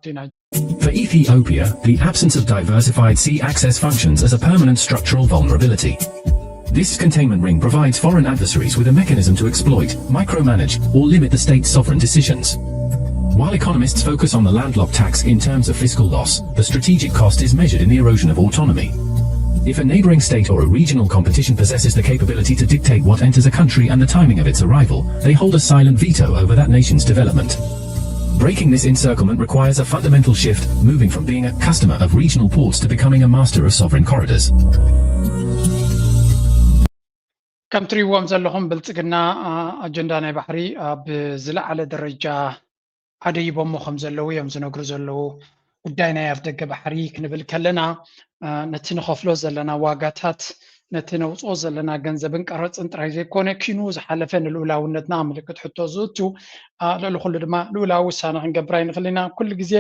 For Ethiopia, the absence of diversified sea access functions as a permanent structural vulnerability. This containment ring provides foreign adversaries with a mechanism to exploit, micromanage, or limit the state's sovereign decisions. While economists focus on the landlocked tax in terms of fiscal loss, the strategic cost is measured in the erosion of autonomy. If a neighboring state or a regional competition possesses the capability to dictate what enters a country and the timing of its arrival, they hold a silent veto over that nation's development. Breaking this encirclement requires a fundamental shift, moving from being a customer of regional ports to becoming a master of sovereign corridors. ከም ትሪእዎም ዘለኹም ብልፅግና ኣጀንዳ ናይ ባሕሪ ኣብ ዝለዓለ ደረጃ ኣደይቦሞ ከም ዘለዉ እዮም ዝነግሩ ዘለዉ። ጉዳይ ናይ ኣፍደገ ባሕሪ ክንብል ከለና ነቲ ንኸፍሎ ዘለና ዋጋታት፣ ነቲ ነውፅኦ ዘለና ገንዘብን ቀረፅን ጥራይ ዘይኮነ፣ ኪኑ ዝሓለፈ ንልኡላውነትና ምልክት ሕቶ ዝእቱ፣ ልዕሊ ኩሉ ድማ ልኡላዊ ውሳነ ክንገብር ኣይንኽእል ኢና። ኩሉ ግዜ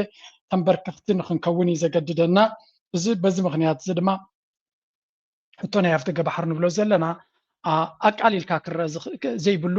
ተንበርከኽቲ ንክንከውን እዩ ዘገድደና። እዚ በዚ ምክንያት እዚ ድማ ሕቶ ናይ ኣፍደገ ባሕሪ ንብሎ ዘለና ኣቃሊልካ ክረአ ዘይብሉ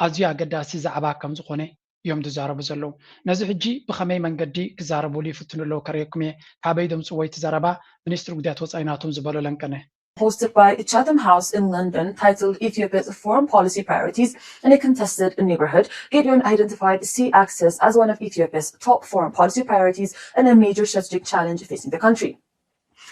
ኣዝዩ ኣገዳሲ ዛዕባ ከም ዝኾነ እዮም ዝዛረቡ ዘለዉ። ነዚ ሕጂ ብኸመይ መንገዲ ክዛረብሉ ይፍትኑ ኣለዉ ከርእየኩም እየ። ካበይ ደምፅዎ እቲ ዘረባ? ሚኒስትሪ ጉዳያት ወፃኢ ናቶም ዝበሎ ለንቀነ። Hosted by Chatham House in London, titled Ethiopia's Foreign Policy Priorities in a Contested Neighborhood, Gedeon identified sea access as one of Ethiopia's top foreign policy priorities and a major strategic challenge facing the country.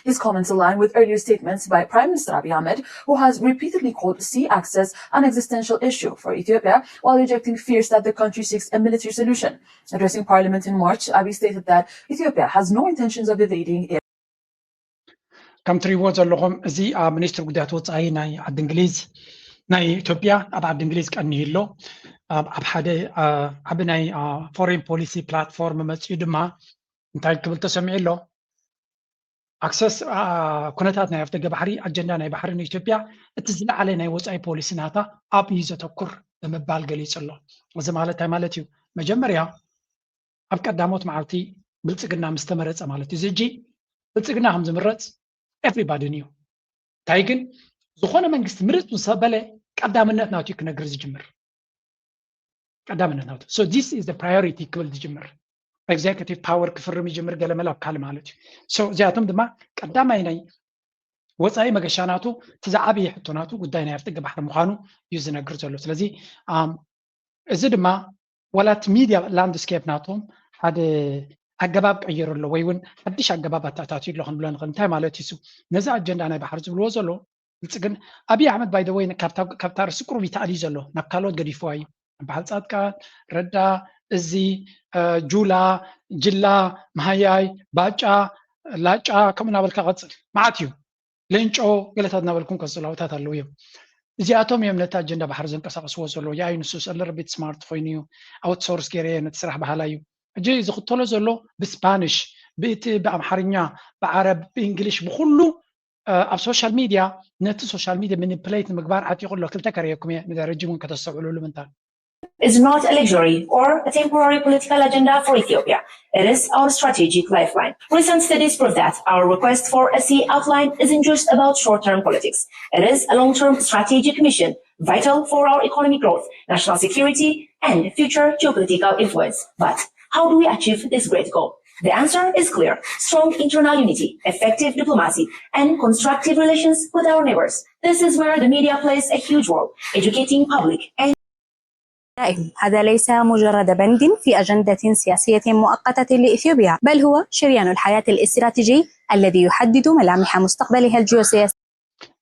His comments align with earlier statements by Prime Minister Abiy Ahmed, who has repeatedly called sea access an existential issue for Ethiopia, while rejecting fears that the country seeks a military solution. Addressing Parliament in March, Abiy stated that Ethiopia has no intentions of evading air ከም ትሪእዎ ዘለኹም፣ እዚ ኣብ ሚኒስትሪ ጉዳያት ወፃኢ ናይ ዓዲ እንግሊዝ፣ ናይ ኢትዮጵያ ኣብ ዓዲ እንግሊዝ ቀኒዩ ኣሎ። ኣብ ሓደ ዓቢ ናይ ፎሬን ፖሊሲ ፕላትፎርም መፂኡ ድማ እንታይ ክብል ተሰሚዑ ኣሎ? ኣክሰስ ኩነታት ናይ ኣፍደገ ባሕሪ፣ ኣጀንዳ ናይ ባሕሪ ንኢትዮጵያ እቲ ዝለዓለ ናይ ወፃኢ ፖሊሲ ናታ ኣብ እዩ ዘተኩር ብምባል ገሊፁ ኣሎ። እዚ ማለት እንታይ ማለት እዩ? መጀመርያ ኣብ ቀዳሞት መዓልቲ ብልፅግና ምስ ተመረፀ ማለት እዩ። እዚ ሕጂ ብልፅግና ከም ዝምረፅ everybody knew። እንታይ ግን ዝኾነ መንግስቲ ምርፅ ምስ በለ ቀዳምነት ናቱ ክነግር ዝጅምር። ቀዳምነት ናቱ። So this is the priority ክብል ዝጅምር። Executive power ክፍርም ይጅምር ገለመለ ኣብ ካልእ ማለት እዩ። So እዚኣቶም ድማ ቀዳማይ ናይ ወፃኢ መገሻ ናቱ እቲ ዝዓበየ ሕቶ ናቱ ጉዳይ ናይ ኣፍደገ ባሕሪ ምዃኑ እዩ ዝነግር ዘሎ። ስለዚ እዚ ድማ ዋላ እቲ ሚድያ ላንድስኬፕ ናቶም ሓደ ኣገባብ ቀይሩ ኣሎ ወይ እውን ሓድሽ ኣገባብ ኣተኣታትዩ ኣሎ ክንብሎ ንኽእል። እንታይ ማለት እዩ? ነዚ ኣጀንዳ ናይ ባሕሪ ዝብልዎ ዘሎ ብልፅግና፣ ኣብይ ኣሕመድ ባይ ወይ ካብታ ርእሲ ቁሩብ ይተኣልዩ ዘሎ ናብ ካልኦት ገዲፍዋ እዩ። በዓል ፃድቃን፣ ረዳ፣ እዚ ጁላ፣ ጅላ፣ መሃያይ፣ ባጫ፣ ላጫ ከምኡ እናበልካ ቀፅል። መዓት እዩ። ሌንጮ ገለታት እናበልኩም ቀፅሉ። ኣብታት ኣለዉ እዮም። እዚኣቶም እዮም ነቲ ኣጀንዳ ባሕሪ ዘንቀሳቐስዎ ዘለዉ። የኣይ ንሱ ሰለር ቤት ስማርት ኮይኑ እዩ። ኣውትሶርስ ገይረ እየ ነቲ ስራሕ በሃላይ እዩ። ሕጂ ዝኽተሎ ዘሎ ብስፓንሽ፣ ብእቲ ብኣምሓርኛ፣ ብዓረብ፣ ብእንግሊሽ፣ ብኩሉ ኣብ ሶሻል ሚድያ ነቲ ሶሻል ሚድያ ሚኒፕሌት ንምግባር ዓጢቑ ኣሎ። ክልተ ከርእየኩም እየ፣ ነዚ ረጅም እውን ከተስተውዕሉሉ ምንታን። is not a luxury or a temporary political agenda for Ethiopia. It is our strategic lifeline. Recent studies prove that our request for a sea outline isn't just about short-term politics. It is a long-term strategic mission vital for our economic growth, national security, and future geopolitical influence. But how do we achieve this great goal? The answer is clear. Strong internal unity, effective diplomacy, and constructive relations with our neighbors. This is where the media plays a huge role, educating public and هذا ليس مجرد بند في أجندة سياسية مؤقتة لإثيوبيا، بل هو شريان الحياة الاستراتيجي الذي يحدد ملامح مستقبلها الجيوسياسي.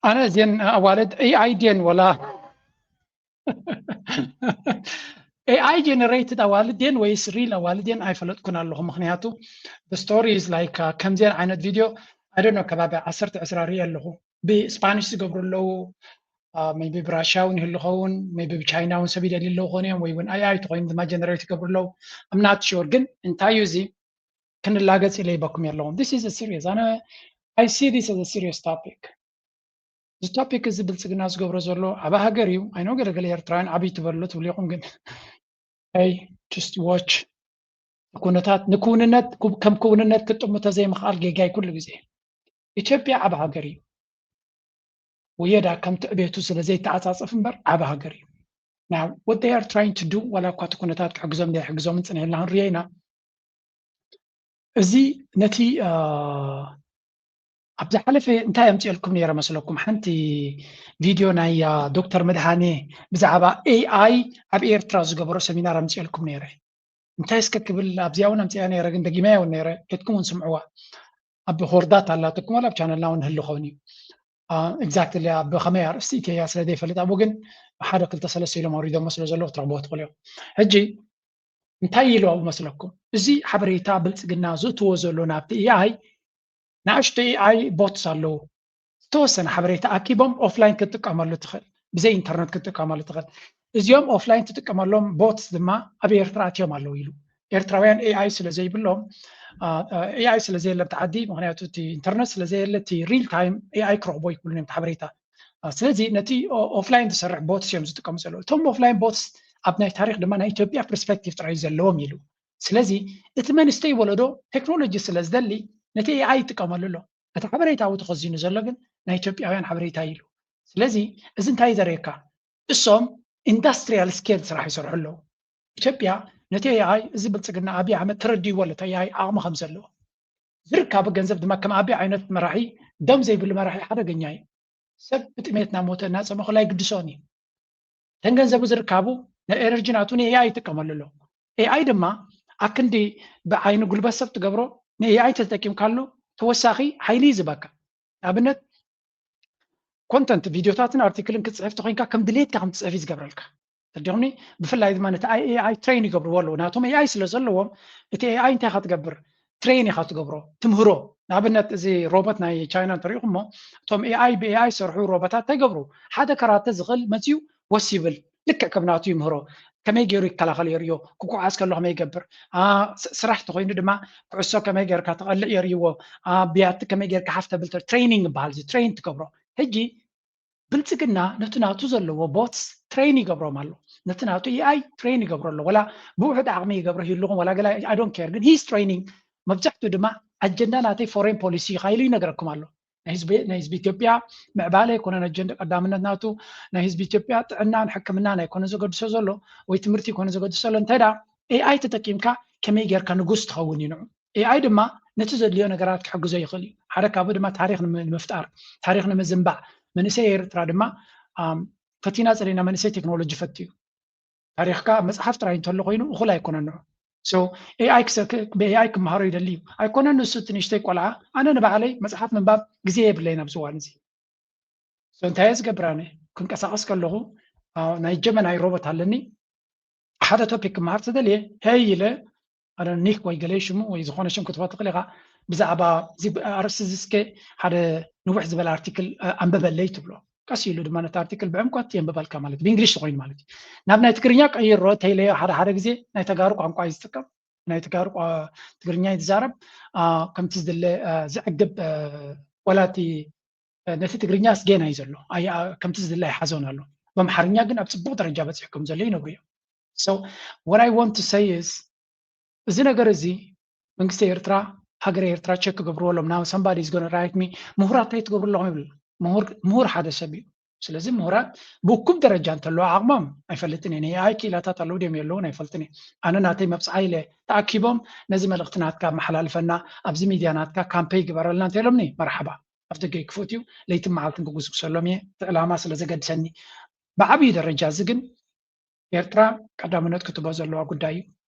ኣነ እዚን ኣዋልድ ኤኣይ ድየን ወላ ኤኣይ generated ኣዋልድ ድየን ወይስ ሪል ኣዋልድ ድየን ኣይፈለጥኩን ኣለኹ። ምክንያቱ the story is like ከምዚአን ዓይነት ቪድዮ ኣደኖ ከባቢ ዓሰርተ ዕስራ ሪኢ ኣለኹ። ብስፓኒሽ ዝገብሩ ኣለዉ፣ maybe ብራሽያ እውን ይህሉ ኸውን፣ maybe ብቻይና እውን ሰብ ይደልዩ ኣለዉ ኾኑ እዮም፣ ወይ እውን ኤኣይ ተኾይኑ ድማ generate ይገብሩ ኣለዉ። I'm not sure። ግን እንታይ እዩ እዚ ክንላገፅ ኢለ ይበኩም ኣለኹም። This is a serious፣ ኣነ I see this as a serious topic። እዚ ቶፒክ እዚ ብልፅግና ዝገብሮ ዘሎ ዓቢ ሃገር እዩ። I know ገለገለ ኤርትራውያን ዓብይ ትበሉ ትብሉ ኢኹም፣ ግን hey, just watch። ኩነታት ንክውንነት ከም ክውንነት ክጥምቶ ዘይምኽኣል ጌጋይ ኩሉ ግዜ። ኢትዮጵያ ዓቢ ሃገር እዩ። ወየዳ ከም ትዕቤቱ ስለ ዘይተዓጻጸፍ እምበር ዓቢ ሃገር እዩ። Now what they are trying to do፣ ዋላ እኳ እቲ ኩነታት ክሕግዞም ዘይሕግዞምን ጽኒሕና ክንሪኦ ኢና። እዚ ነቲ ኣብዚ ሓለፈ እንታይ ኣምፅኤልኩም ነይረ መስለኩም? ሓንቲ ቪድዮ ናይ ዶክተር መድሃኔ ብዛዕባ ኤኣይ ኣብ ኤርትራ ዝገበሮ ሰሚናር ኣምፅኤልኩም ነይረ። እንታይ እስከ ክብል ኣብዚኣ እውን ኣምፅያ ነይረ፣ ግን ደጊመያ እውን ነይረ። ከድኩም እውን ስምዕዋ። ኣብ ሆርዳት ኣላትኩም፣ ዋላ ኣብ ቻነልና እውን ህሉ ኸውን እዩ። ኤግዛክትሊ ኣብ ከመይ ኣርእስቲ ኢተያ ስለ ዘይፈልጥ ኣብኡ ግን ሓደ ክልተ ሰለስተ ኢሎም ኣውሪዶሞ ስለ ዘለዉ ክትረኽብዎ ትኽእሉ እዮም። ሕጂ እንታይ ኢሉ ኣብኡ መስለኩም? እዚ ሓበሬታ ብልፅግና ዝእትዎ ዘሎ ናብቲ ኤኣይ ንኣሽቱ ኤኣይ ቦትስ ኣለዉ። ዝተወሰነ ሓበሬታ ኣኪቦም ኦፍላይን ክትጥቀመሉ ትኽእል፣ ብዘይ ኢንተርነት ክትጥቀመሉ ትኽእል። እዚኦም ኦፍላይን ትጥቀመሎም ቦትስ ድማ ኣብ ኤርትራ ኣትዮም ኣለዉ ኢሉ። ኤርትራውያን ኤኣይ ስለ ዘይብሎም፣ ኤኣይ ስለ ዘየለ ኣብቲ ዓዲ፣ ምክንያቱ እቲ ኢንተርነት ስለ ዘየለ እቲ ሪል ታይም ኤኣይ ክረኽቦ ይክእሉን እዮም ሓበሬታ። ስለዚ ነቲ ኦፍላይን ዝሰርሕ ቦትስ እዮም ዝጥቀሙ ዘለዉ። እቶም ኦፍላይን ቦትስ ኣብ ናይ ታሪክ ድማ ናይ ኢትዮጵያ ፐርስፔክቲቭ ጥራይ ዘለዎም ኢሉ። ስለዚ እቲ መንስተይ ወለዶ ቴክኖሎጂ ስለ ዝደሊ ነቲ ኤኣይ ይጥቀመሉ ኣሎ። እቲ ሓበሬታ ተኸዚኑ ዘሎ ግን ናይ ኢትዮጵያውያን ሓበሬታ ኢሉ። ስለዚ እዚ እንታይ ዘርእየካ? እሶም ኢንዳስትሪያል ስኬል ስራሕ ይሰርሑ ኣለዉ። ኢትዮጵያ ነቲ ኤኣይ እዚ ብልፅግና ኣብይ ኣሕመድ ተረዲእዎ ኣሎ፣ እቲ ኤኣይ ዓቕሚ ከም ዘለዎ። ዝርካቡ ገንዘብ ድማ ከም ኣብይ ዓይነት መራሒ ደም ዘይብሉ መራሒ ሓደገኛ እዩ። ሰብ ብጥሜት እናሞተ እናፀመኹ ኣይግድሶን እዩ። እተን ገንዘቡ ዝርካቡ ንኤነርጂ ናቱ ንኤኣይ ይጥቀመሉ ኣሎ። ኤኣይ ድማ ኣክንዲ ብዓይኒ ጉልበት ሰብ ትገብሮ ንኤኣይ ተጠቂምካሉ ተወሳኺ ሓይሊ እዩ ዝበካ። ንኣብነት ኮንተንት ቪድዮታትን ኣርቲክልን ክትፅሕፍ ተኮይንካ ከም ድሌትካ ከም ትፅሕፍ እዩ ዝገብረልካ። ተዲኹምኒ? ብፍላይ ድማ ነቲ ኤኣይ ትሬን ይገብርዎ ኣለዉ። ናቶም ኤኣይ ስለ ዘለዎም እቲ ኤኣይ እንታይ ኢኻ ትገብር? ትሬን ኢኻ ትገብሮ፣ ትምህሮ። ንኣብነት እዚ ሮቦት ናይ ቻይና እንተሪኢኹሞ እቶም ኤኣይ ብኤኣይ ዝሰርሑ ሮቦታት እንታይ ይገብሩ? ሓደ ከራተ ዝኽእል መፅዩ ወስ ይብል፣ ልክዕ ከም ናቱ ይምህሮ። ከመይ ገይሩ ይከላኸል የርእዮ፣ ክጓዓዝ ከሎ ከመይ ይገብር፣ ስራሕ ተኮይኑ ድማ ኩዕሶ ከመይ ጌርካ ትቐልዕ የርእይዎ፣ ብያቲ ከመይ ጌርካ ሓፍ ተብል፣ ትሬኒንግ ይበሃል። እዚ ትሬን ትገብሮ። ሕጂ ብልፅግና ነቲ ናቱ ዘለዎ ቦትስ ትሬን ይገብሮም ኣሎ። ነቲ ናቱ ኤኣይ ትሬን ይገብሮ ኣሎ። ወላ ብውሕድ ዓቕሚ ይገብሮ ይህልኹም ወላ ገላ ኣይ ዶንት ኬር፣ ግን ሂስ ትሬኒንግ። መብዛሕትኡ ድማ ኣጀንዳ ናተይ ፎሬን ፖሊሲ ኢኻ ኢሉ ይነግረኩም ኣሎ። ናይ ህዝቢ ናይ ህዝቢ ኢትዮጵያ ምዕባለ ኣይኮነን ኣጀንዳ ቀዳምነት ናቱ። ናይ ህዝቢ ኢትዮጵያ ጥዕናን ሕክምናን ኣይኮነ ዘገድሶ ዘሎ ወይ ትምህርቲ ኣይኮነ ዘገድሶ ዘሎ። እንታይ ደኣ ኤኣይ ተጠቂምካ ከመይ ጌርካ ንጉስ ትኸውን እዩ ንዑ። ኤኣይ ድማ ነቲ ዘድልዮ ነገራት ክሕግዞ ይኽእል እዩ። ሓደ ካብኡ ድማ ታሪክ ንምፍጣር፣ ታሪክ ንምዝንባዕ። መንእሰይ ኤርትራ ድማ ፈቲና ጸሊና መንእሰይ ቴክኖሎጂ ፈትዩ። ታሪክካ መጽሓፍ ጥራይ እንተሎ ኮይኑ እኹል ኣይኮነን ንዑ። ኤኣይ ብኤኣይ ክመሃሮ ይደሊ እዩ ኣይኮነን። ንሱ እቲ ንእሽተይ ቆልዓ ኣነ ንባዕለይ መጽሓፍ ምንባብ ግዜ የብለይን ኣብዚ እዋን እዚ። እንታይ እየ ዝገብር ኣነ? ክንቀሳቀስ ከለኹ ናይ ጀመናይ ሮቦት ኣለኒ። ሓደ ቶፒክ ክመሃር ተደልየ ሄይ ኢለ ኣነ ኒክ ወይ ገለ ሽሙ ወይ ዝኾነ ሽም ክትቦ ትኽእል ኢኻ። ብዛዕባ ኣርእስቲ እዚ እስከ ሓደ ንውሕ ዝበለ ኣርቲክል ኣንበበለይ ትብሎ። ቀስ ኢሉ ድማ ነቲ ኣርቲክል ብዕምቆት የንብበልካ ማለት ብእንግሊሽ ተኮይኑ ማለት እዩ። ናብ ናይ ትግርኛ ቀይሮ ተይለዮ ሓደ ሓደ ግዜ ናይ ተጋሩ ቋንቋ እዩ ዝጥቀም። ናይ ተጋሩ ትግርኛ እዩ ዝዛረብ። ከምቲ ዝድለ ዝዕግብ ወላቲ ነቲ ትግርኛስ ጌና እዩ ዘሎ። ከምቲ ዝድለ ኣይሓዞን ኣሎ። ብኣምሓርኛ ግን ኣብ ፅቡቅ ደረጃ በፂሑ ከም ዘሎ ይነግሩ እዮም። So what I want to say is እዚ ነገር እዚ መንግስቲ ኤርትራ ሃገር ኤርትራ ቸክ ክገብርዎ ኣሎም። Now somebody is gonna write me ምሁራት እንታይ ትገብሩ ኣለኹም ይብል። ምሁር ሓደ ሰብ እዩ። ስለዚ ምሁራት ብእኩብ ደረጃ እንተለዎ ዓቕሞም ኣይፈልጥን እየ። ናይ ኤኣይ ክኢላታት ኣለዉ ድዮም የለዉን ኣይፈልጥን እየ። ኣነ ናተይ መብፅዓ ኢለ ተኣኪቦም ነዚ መልእኽቲ ናትካ ኣመሓላልፈና ኣብዚ ሚድያ ናትካ ካምፔይ ግበረልና እንተኢሎምኒ መርሓባ። ኣብ ደገ ይክፈት እዩ። ለይትን መዓልትን ክጉስጉሰሎም እየ። እቲ ዕላማ ስለ ዘገድሰኒ። ብዓብዪ ደረጃ እዚ ግን ኤርትራ ቀዳምነት ክትቦ ዘለዋ ጉዳይ እዩ።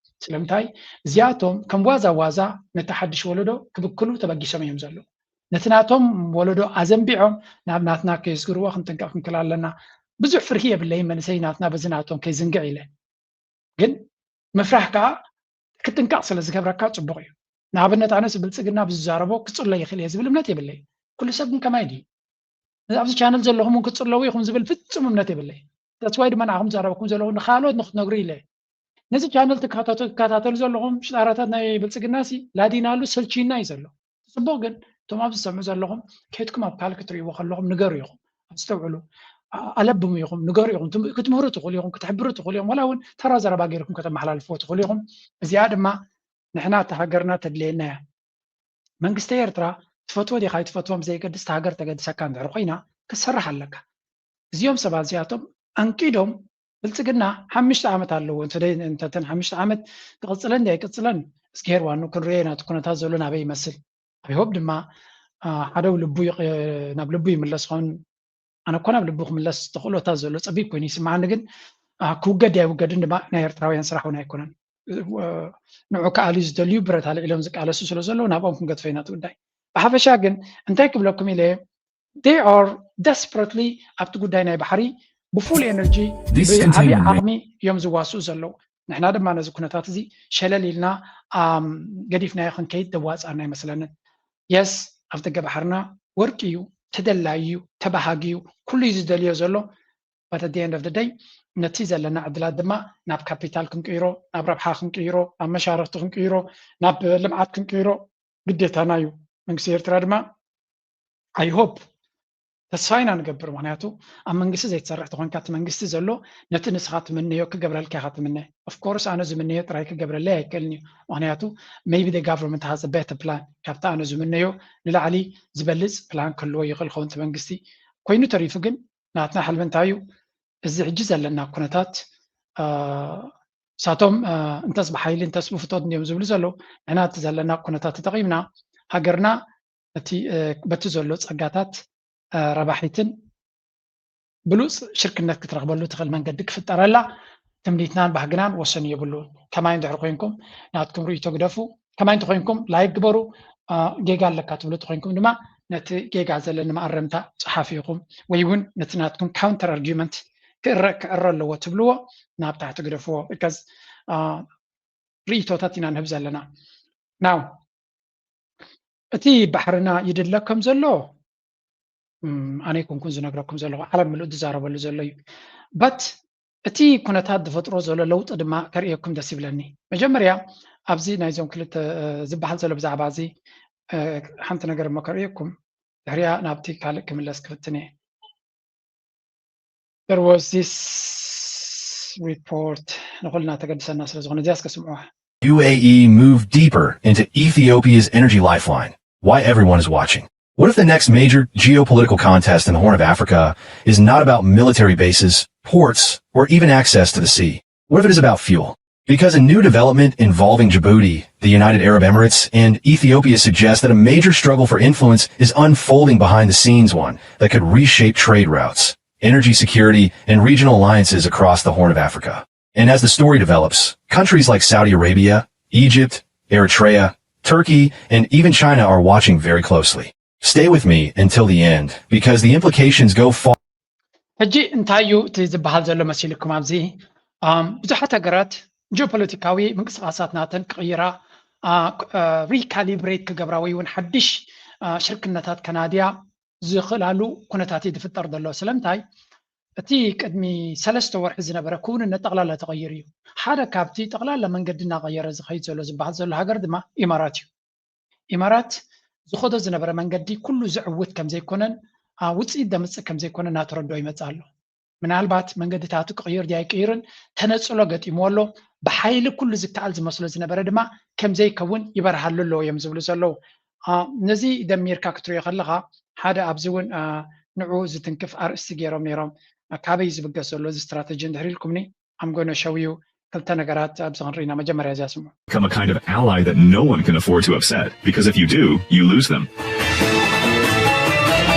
ስለምንታይ እዚኣቶም ከም ዋዛ ዋዛ ነቲ ሓድሽ ወለዶ ክብክሉ ተበጊሶም እዮም ዘለዉ። ነቲ ናቶም ወለዶ ኣዘንቢዖም ናብ ናትና ከየስግርዎ ክንጥንቀቕ ክንክል ኣለና። ብዙሕ ፍርሂ የብለይ መንእሰይ ናትና በዚ ናቶም ከይዝንግዕ ኢለ። ግን ምፍራህ ከዓ ክጥንቀቕ ስለ ዝገብረካ ፅቡቕ እዩ። ንኣብነት ኣነስ ብልፅግና ብዝዛረቦ ክፅሎ ይኽእል እየ ዝብል እምነት የብለይ። ኩሉ ሰብ ግን ከማይ ድዩ? ኣብዚ ቻነል ዘለኹም እውን ክትፅለዉ ኢኹም ዝብል ፍፁም እምነት የብለይ። ተስዋይ ድማ ንዓኹም ዝዛረበኩም ዘለኹ ንካልኦት ንክትነግሩ ኢለ። ነዚ ቻነል ትከታተሉ ዘለኹም ሽጣራታት ናይ ብልፅግና ሲ ላዲናሉ ሰልችና እዩ ዘሎ። ፅቡቅ ግን እቶም ኣብዚ ዝሰምዑ ዘለኹም ከድኩም ኣብ ካልእ ክትርእይዎ ከለኹም ንገሩ ኢኹም፣ ኣስተውዕሉ፣ ኣለብሙ ኢኹም፣ ንገሩ ኢኹም። ክትምህሩ ትኽእሉ ኢኹም፣ ክትሕብሩ ትኽእሉ ኢኹም። ዋላ እውን ተራ ዘረባ ገይርኩም ከተመሓላልፍዎ ትኽእሉ ኢኹም። እዚኣ ድማ ንሕና እታ ሃገርና ተድልየና እያ። መንግስቲ ኤርትራ ትፈትዎ ዲኻ ኣይትፈትዎም ዘይገድስ እታ ሃገር ተገድሰካ እንድሕር ኮይና ክትሰርሕ ኣለካ። እዚኦም ሰባት እዚኣቶም ኣንቂዶም ብልፅግና ሓምሽተ ዓመት ኣለዎ እንተደይ እንተተን ሓምሽተ ዓመት ክቕፅለን ዲ ኣይቅፅለን እስኪ ሄርዋኑ ክንሪኦ ኢና እቲ ኩነታት ዘሎ ናበይ ይመስል። I hope ድማ ሓደ ልቡ ናብ ልቡ ይምለስ ኸውን። ኣነ እኮ ናብ ልቡ ክምለስ ተኽእሎታት ዘሎ ጸቢብ ኮይኑ ይስምዓኒ፣ ግን ክውገድ ኣይውገድን ድማ ናይ ኤርትራውያን ስራሕ እውን ኣይኮነን። ንዑ ክኣልዩ ዝደልዩ ብረት ኣልዒሎም ዝቃለሱ ስለ ዘለዉ ናብኦም ክንገድፎ ኢና እቲ ጉዳይ። ብሓፈሻ ግን እንታይ ክብለኩም ኢለ፣ they are desperately ኣብቲ ጉዳይ ናይ ባሕሪ ብፉል ኤነርጂ ብዓብዪ ዓቕሚ እዮም ዝዋስኡ ዘለዉ። ንሕና ድማ ነዚ ኩነታት እዚ ሸለል ኢልና ገዲፍናዮ ክንከይድ ዘዋፅኣና ኣይመስለንን። የስ፣ ኣብ ደገ ባሕርና ወርቂ እዩ፣ ተደላዩ እዩ፣ ተባሃጊ እዩ፣ ኩሉ እዩ ዝደልዮ ዘሎ። But at the end of the day ነቲ ዘለና ዕድላት ድማ ናብ ካፒታል ክንቅይሮ፣ ናብ ረብሓ ክንቅይሮ፣ ናብ መሻርክቲ ክንቅይሮ፣ ናብ ልምዓት ክንቅይሮ ግዴታና እዩ። መንግስቲ ኤርትራ ድማ I hope ተስፋ ኢና ንገብር። ምክንያቱ ኣብ መንግስቲ ዘይትሰርሕ ተኾንካ እቲ መንግስቲ ዘሎ ነቲ ንስኻ ትምነዮ ክገብረልካ ኢኻ ትምነ። Of course ኣነ ዝምነዮ ጥራይ ክገብረለይ ኣይክእልን እዩ። ምክንያቱ maybe the government has a better plan፣ ካብቲ ኣነ ዝምነዮ ንላዕሊ ዝበልፅ ፕላን ክህልዎ ይኽእል ኸውን እቲ መንግስቲ። ኮይኑ ተሪፉ ግን ናትና ሕልሚ እንታይ እዩ? እዚ ሕጂ ዘለና ኩነታት ሳቶም እንተስ ብሓይሊ እንተስ ብፍቶት እንዲዮም ዝብሉ ዘለዉ፣ ንሕና እቲ ዘለና ኩነታት ተጠቒምና ሃገርና በቲ ዘሎ ጸጋታት ረባሒትን ብሉጽ ሽርክነት ክትረኽበሉ ትኽእል መንገዲ ክፍጠረላ ትምኒትናን ባህግናን ወሰን የብሉን። ከማይ እንድሕር ኮይንኩም ናትኩም ርእይቶ ግደፉ። ከማይ እንተኮይንኩም ላይክ ግበሩ። ጌጋ ኣለካ ትብሉ እንተኮይንኩም ድማ ነቲ ጌጋ ዘለኒ መኣረምታ ጸሓፉ ኢኹም፣ ወይ እውን ነቲ ናትኩም counter argument ክእረ ክዕረ ኣለዎ ትብልዎ ናብ ታሕቲ ግደፍዎ። Because ርእይቶታት ኢና ንህብ ዘለና። Now እቲ ባሕርና ይድለ ከም ዘሎ ኣነ ይኮንኩን ዝነግረኩም ዘለኹ፣ ዓለም ምሉእ ዝዛረበሉ ዘሎ እዩ። But እቲ ኩነታት ዝፈጥሮ ዘሎ ለውጢ ድማ ከርእየኩም ደስ ይብለኒ። መጀመርያ ኣብዚ ናይዞም ክልተ ዝበሃል ዘሎ ብዛዕባ እዚ ሓንቲ ነገር እሞ ከርእየኩም፣ ድሕሪኣ ናብቲ ካልእ ክምለስ ክፍትን እየ። There was this report ንኹልና ተገድሰና ስለ ዝኾነ እዚኣ እስከ ስምዑዋ። U A E move deeper into Ethiopia's energy lifeline. Why everyone is watching. What if the next major geopolitical contest in the Horn of Africa is not about military bases, ports, or even access to the sea? What if it is about fuel? Because a new development involving Djibouti, the United Arab Emirates, and Ethiopia suggests that a major struggle for influence is unfolding behind the scenes, one that could reshape trade routes, energy security, and regional alliances across the Horn of Africa. And as the story develops, countries like Saudi Arabia, Egypt, Eritrea, Turkey, and even China are watching very closely. Stay with me until the end, because the implications go far. ሕጂ እንታይ እዩ እቲ ዝበሃል ዘሎ መሲልኩም? ኣብዚ ብዙሓት ሃገራት ጂኦፖለቲካዊ ምንቅስቃሳት ናተን ክቕይራ፣ recalibrate ክገብራ ወይ እውን ሓድሽ ሽርክነታት ከናድያ ዝኽእላሉ ኩነታት እዩ ዝፍጠር ዘሎ። ስለምንታይ? እቲ ቅድሚ ሰለስተ ወርሒ ዝነበረ ክውንነት ጠቕላላ ተቐይሩ እዩ። ሓደ ካብቲ ጠቕላላ መንገዲ እናቐየረ ዝኸይድ ዘሎ ዝበሃል ዘሎ ሃገር ድማ ኢማራት እዩ። ኢማራት ዝኸዶ ዝነበረ መንገዲ ኩሉ ዝዕውት ከም ዘይኮነን ውፅኢት ዘምፅእ ከም ዘይኮነን እናተረድኦ ይመፅእ ኣሎ። ምናልባት መንገድታቱ ክቕይር ድዩ ኣይቅይርን ተነፅሎ ገጢምዎ ኣሎ። ብሓይሊ ኩሉ ዝከኣል ዝመስሎ ዝነበረ ድማ ከም ዘይከውን ይበርሃሉ ኣለዉ እዮም ዝብሉ ዘለዉ። ነዚ ደሚርካ ክትሪኦ ከለኻ ሓደ ኣብዚ እውን ንዑ ዝትንክፍ ኣርእስቲ ገይሮም ነይሮም። ካበይ ዝብገስ ዘሎ እዚ ስትራተጂ እንድሕር ኢልኩምኒ I'm going to show you ክልተ ነገራት ኣብዚ ክንርኢ ኢና። መጀመርያ እዚኣ ስምዑ። Become a kind of ally that no one can afford to upset, because if you do, you lose them.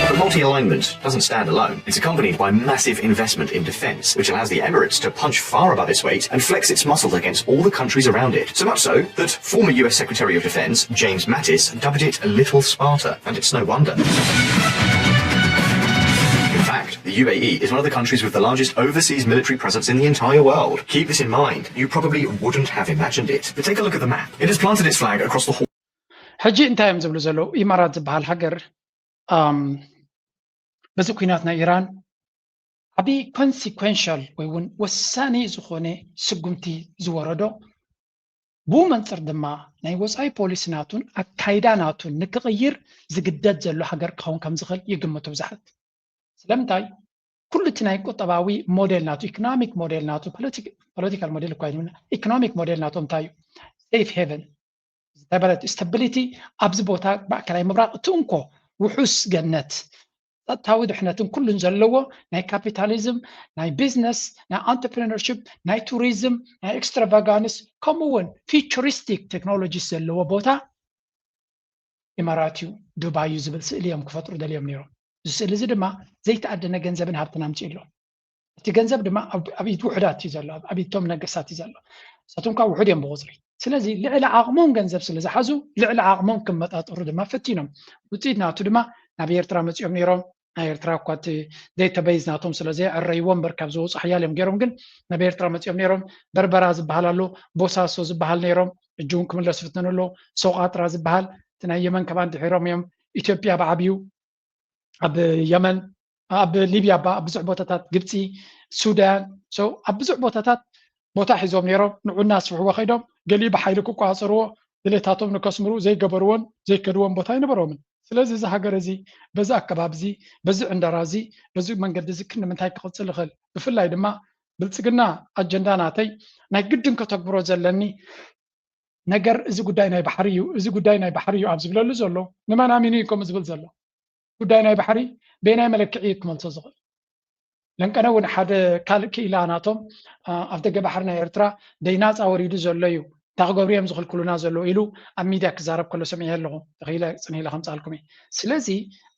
But multi-alignment doesn't stand alone. It's accompanied by massive investment in defense, which allows the Emirates to punch far above its weight and flex its muscles against all the countries around it. So much so that former U S Secretary of Defense James Mattis dubbed it a little Sparta, and it's no wonder. In fact, the U A E is one of the countries with the largest overseas military presence in the entire world. Keep this in mind. You probably wouldn't have imagined it. But take a look at the map. It has planted its flag across the whole. ሕጂ እንታይ እዮም ዝብሉ ዘለዉ? ኢማራት ዝበሃል ሃገር በዚ ኩናት ናይ ኢራን ዓብዪ ኮንሲኮንሻል ወይ እውን ወሳኒ ዝኾነ ስጉምቲ ዝወረዶ፣ ብኡ መንፅር ድማ ናይ ወፃኢ ፖሊሲ ናቱን ኣካይዳ ናቱን ንክቕይር ዝግደድ ዘሎ ሃገር ክኸውን ከም ዝኽእል ይግምቱ ብዙሓት። ስለምንታይ? ኩሉ እቲ ናይ ቁጠባዊ ሞዴል ናቱ፣ ኢኮኖሚክ ሞዴል ናቱ፣ ፖለቲካል ሞዴል እኳ ኢኮኖሚክ ሞዴል ናቱ እንታይ እዩ? ሴፍ ሄቨን ዝተበለት ስታቢሊቲ ኣብዚ ቦታ ማእከላይ ምብራቕ እቲ እንኮ ውሑስ ገነት ጸጥታዊ ድሕነትን ኩሉን ዘለዎ ናይ ካፒታሊዝም፣ ናይ ቢዝነስ፣ ናይ ኣንተርፕረነርሽፕ፣ ናይ ቱሪዝም፣ ናይ ኤክስትራቫጋንስ፣ ከምኡ እውን ፊቸሪስቲክ ቴክኖሎጂስ ዘለዎ ቦታ ኢማራት እዩ፣ ዱባይ እዩ ዝብል ስእሊ እዮም ክፈጥሩ ደልዮም ነይሮም። እዚ ስእሊ እዚ ድማ ዘይተኣደነ ገንዘብን ሃብትን ኣምፅኡ ኣሎ። እቲ ገንዘብ ድማ ኣብ ኢድ ውሑዳት እዩ ዘሎ፣ ኣብ ኢድቶም ነገሳት እዩ ዘሎ። ንሳቶም ካብ ውሑድ እዮም ብቁፅሪ። ስለዚ ልዕሊ ዓቕሞም ገንዘብ ስለ ዝሓዙ ልዕሊ ዓቕሞም ክመጣጠሩ ድማ ፈቲኖም። ውፅኢት ናቱ ድማ ናብ ኤርትራ መፂኦም ነይሮም። ናይ ኤርትራ እኳ እቲ ዴታቤዝ ናቶም ስለ ዘየዕረይዎ እምበር ካብ ዝወፁ ሓያል እዮም ገይሮም። ግን ናብ ኤርትራ መፂኦም ነይሮም። በርበራ ዝበሃል ኣሎ፣ ቦሳሶ ዝበሃል ነይሮም። እጂ እውን ክምለስ ፍትኑ ኣሎ። ሰውቓጥራ ዝበሃል እቲ ናይ የመን ከማን ድሒሮም እዮም። ኢትዮጵያ ብዓብዩ ኣብ የመን፣ ኣብ ሊብያ፣ ኣብ ብዙሕ ቦታታት፣ ግብፂ፣ ሱዳን፣ so ኣብ ብዙሕ ቦታታት ቦታ ሒዞም ነይሮም። ንዑና ስፍሕዎ ከይዶም ገሊኡ ብሓይሊ ክቆፃፀርዎ ድሌታቶም ንከስምሩ ዘይገበርዎን ዘይከድዎን ቦታ ኣይነበሮምን። ስለዚ እዚ ሃገር እዚ በዚ ኣከባቢ እዚ፣ በዚ ዕንደራ እዚ፣ በዚ መንገዲ እዚ ክንምንታይ ክቕፅል ይኽእል? ብፍላይ ድማ ብልፅግና ኣጀንዳ ናተይ ናይ ግድን ከተግብሮ ዘለኒ ነገር እዚ ጉዳይ ናይ ባሕሪ እዩ፣ እዚ ጉዳይ ናይ ባሕሪ እዩ ኣብ ዝብለሉ ዘሎ ንመን ኣሚኑ እዩ ከምኡ ዝብል ዘሎ? ጉዳይ ናይ ባሕሪ በየናይ መለክዒ እዩ ክመልሶ ዝኽእል? ለንቀነ እውን ሓደ ካልእ ክኢላ ናቶም ኣብ ደገ ባሕሪ ናይ ኤርትራ ደይናፃ ወሪዱ ዘሎ እዩ፣ እንታይ ክገብሩ እዮም ዝኽልክሉና ዘለዉ ኢሉ ኣብ ሚድያ ክዛረብ ከሎ ሰሚዐ ኣለኹ። ተኽኢለ ፅን ኢለ ከምፃልኩም እየ። ስለዚ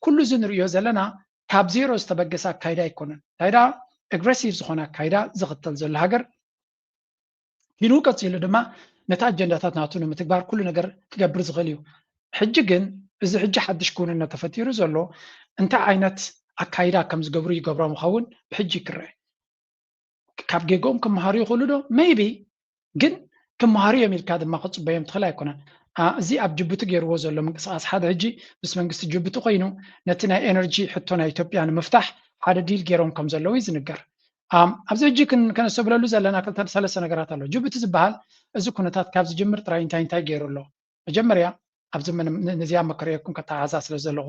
ኩሉ እዚ ንሪኦ ዘለና ካብ ዜሮ ዝተበገሰ ኣካይዳ ኣይኮነን። እንታይ ደኣ ኣግረሲቭ ዝኾነ ኣካይዳ ዝኽተል ዘሎ ሃገር ኪኑ ቀፂሉ ድማ ነቲ ኣጀንዳታት ናቱ ንምትግባር ኩሉ ነገር ክገብር ዝኽእል እዩ። ሕጂ ግን እዚ ሕጂ ሓድሽ ክውንነት ተፈጢሩ ዘሎ እንታይ ዓይነት ኣካይዳ ከም ዝገብሩ ይገብሮም ይኸውን ብሕጂ ክረአ። ካብ ጌጎም ክመሃሩ ይኽእሉ ዶ? ሜይቢ። ግን ክመሃሩ እዮም ኢልካ ድማ ክፅበዮም ትኽእል ኣይኮነን። እዚ ኣብ ጅቡቲ ገይርዎ ዘሎ ምንቅስቃስ ሓደ ሕጂ ምስ መንግስቲ ጅቡቲ ኮይኑ ነቲ ናይ ኤነርጂ ሕቶ ናይ ኢትዮጵያ ንምፍታሕ ሓደ ዲል ገይሮም ከም ዘለዉ እዩ ዝንገር። ኣብዚ ሕጂ ከነስተብለሉ ዘለና ክልተ ሰለስተ ነገራት ኣሎ። ጅቡቲ ዝበሃል እዚ ኩነታት ካብ ዝጅምር ጥራይ እንታይ እንታይ ገይሩ ኣሎ? መጀመርያ ኣብዚ ነዚኣ መከረየኩም ከተሓዛ ስለ ዘለኹ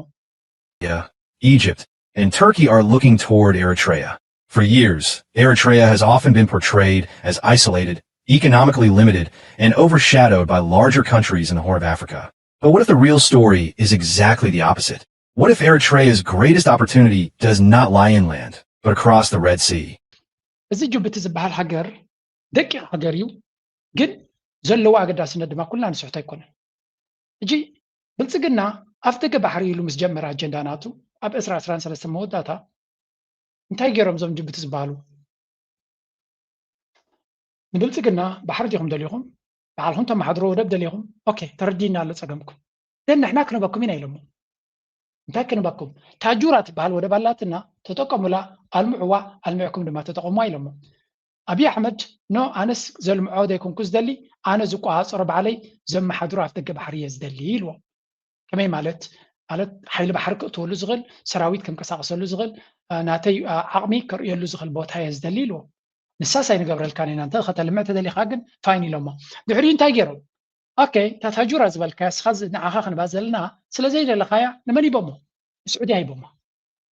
Egypt and Turkey are looking toward Eritrea. For years, Eritrea has often been portrayed as isolated, economically limited, and overshadowed by larger countries in the Horn of Africa. But what if the real story is exactly the opposite? What if Eritrea's greatest opportunity does not lie inland, but across the Red Sea? እዚ ጅቡቲ ዝበሃል ሃገር ደቂቕ ሃገር እዩ፣ ግን ዘለዎ ኣገዳስነት ድማ ኩልና ንስሕቶ ኣይኮነን። ሕጂ ብልፅግና ኣፍ ደገ ባሕሪ ኢሉ ምስ ጀመረ ኣጀንዳ ናቱ ኣብ ዕስራ ዕስራን ሰለስተን መወዳእታ እንታይ ገይሮም እዞም ጅቡቲ ዝበሃሉ? ንብልፅግና ባሕሪ ዲኹም ደሊኹም፣ ባዕልኹም ተመሓድሮ ወደብ ደሊኹም፣ ኦኬ ተረዲና ኣሎ ፀገምኩም። ግን ንሕና ክንበኩም ኢና ኢሎሞ። እንታይ ክንበኩም? ታጁራ ትበሃል ወደብ ኣላትና፣ ተጠቀሙላ፣ ኣልምዕዋ፣ ኣልሚዕኩም ድማ ተጠቀሙዋ ኢሎሞ። ኣብይ ኣሕመድ ኖ ኣነስ ዘልምዖ ዘይኮንኩ ዝደሊ ኣነ ዝቆፃፀሮ ባዕለይ ዘመሓድሮ ኣፍ ደገ ባሕሪ እየ ዝደሊ ኢልዎም። ከመይ ማለት? ማለት ሓይሊ ባሕሪ ክእትወሉ ዝኽእል ሰራዊት ከንቀሳቀሰሉ ዝኽእል ናተይ ዓቕሚ ከርእየሉ ዝኽእል ቦታ እየ ዝደሊ ኢልዎም። ንሳስ ኣይንገብረልካን ኢና እንተ ከተልምዕ ተደሊኻ ግን ፋይን ኢሎሞ። ድሕሪኡ እንታይ ገይሮም? ኦኬ እታ ታጁራ ዝበልካያ ንስኻ ንዓኻ ክንባ ዘለና ስለ ዘይደለኻያ ንመን ሂቦሞ? ንስዑድያ ሂቦማ።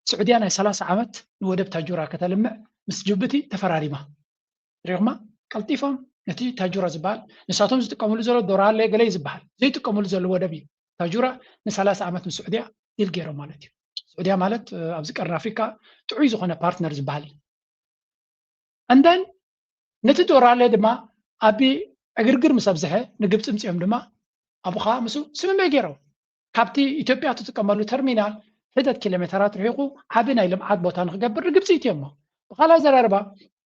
ስዑድያ ናይ ሰላሳ ዓመት ንወደብ ታጁራ ከተልምዕ ምስ ጅቡቲ ተፈራሪማ። ሪኹማ ቀልጢፎም ነቲ ታጁራ ዝበሃል ንሳቶም ዝጥቀምሉ ዘሎ ዶራሌ ገለ ዝበሃል ዘይጥቀምሉ ዘሎ ወደብ እዩ። ታጁራ ንሰላሳ ዓመት ምስ ስዑድያ ዲል ገይሮም ማለት እዩ። ስዑድያ ማለት ኣብዚ ቀርኒ ኣፍሪካ ጥዑይ ዝኾነ ፓርትነር ዝበሃል እዩ። እንደን ነቲ ዶራሌ ድማ ኣብ ዕግርግር ምስ ኣብዝሐ ንግብፂ ምፅኦም ድማ ኣብኡ ከዓ ምስኡ ስምምዕ ገይሮም። ካብቲ ኢትዮጵያ ትጥቀመሉ ተርሚናል ሕደት ኪሎ ሜተራት ርሒቑ ዓቢ ናይ ልምዓት ቦታ ንክገብር ንግብፂ ኢትዮሞ። ብካልእ ኣዘራርባ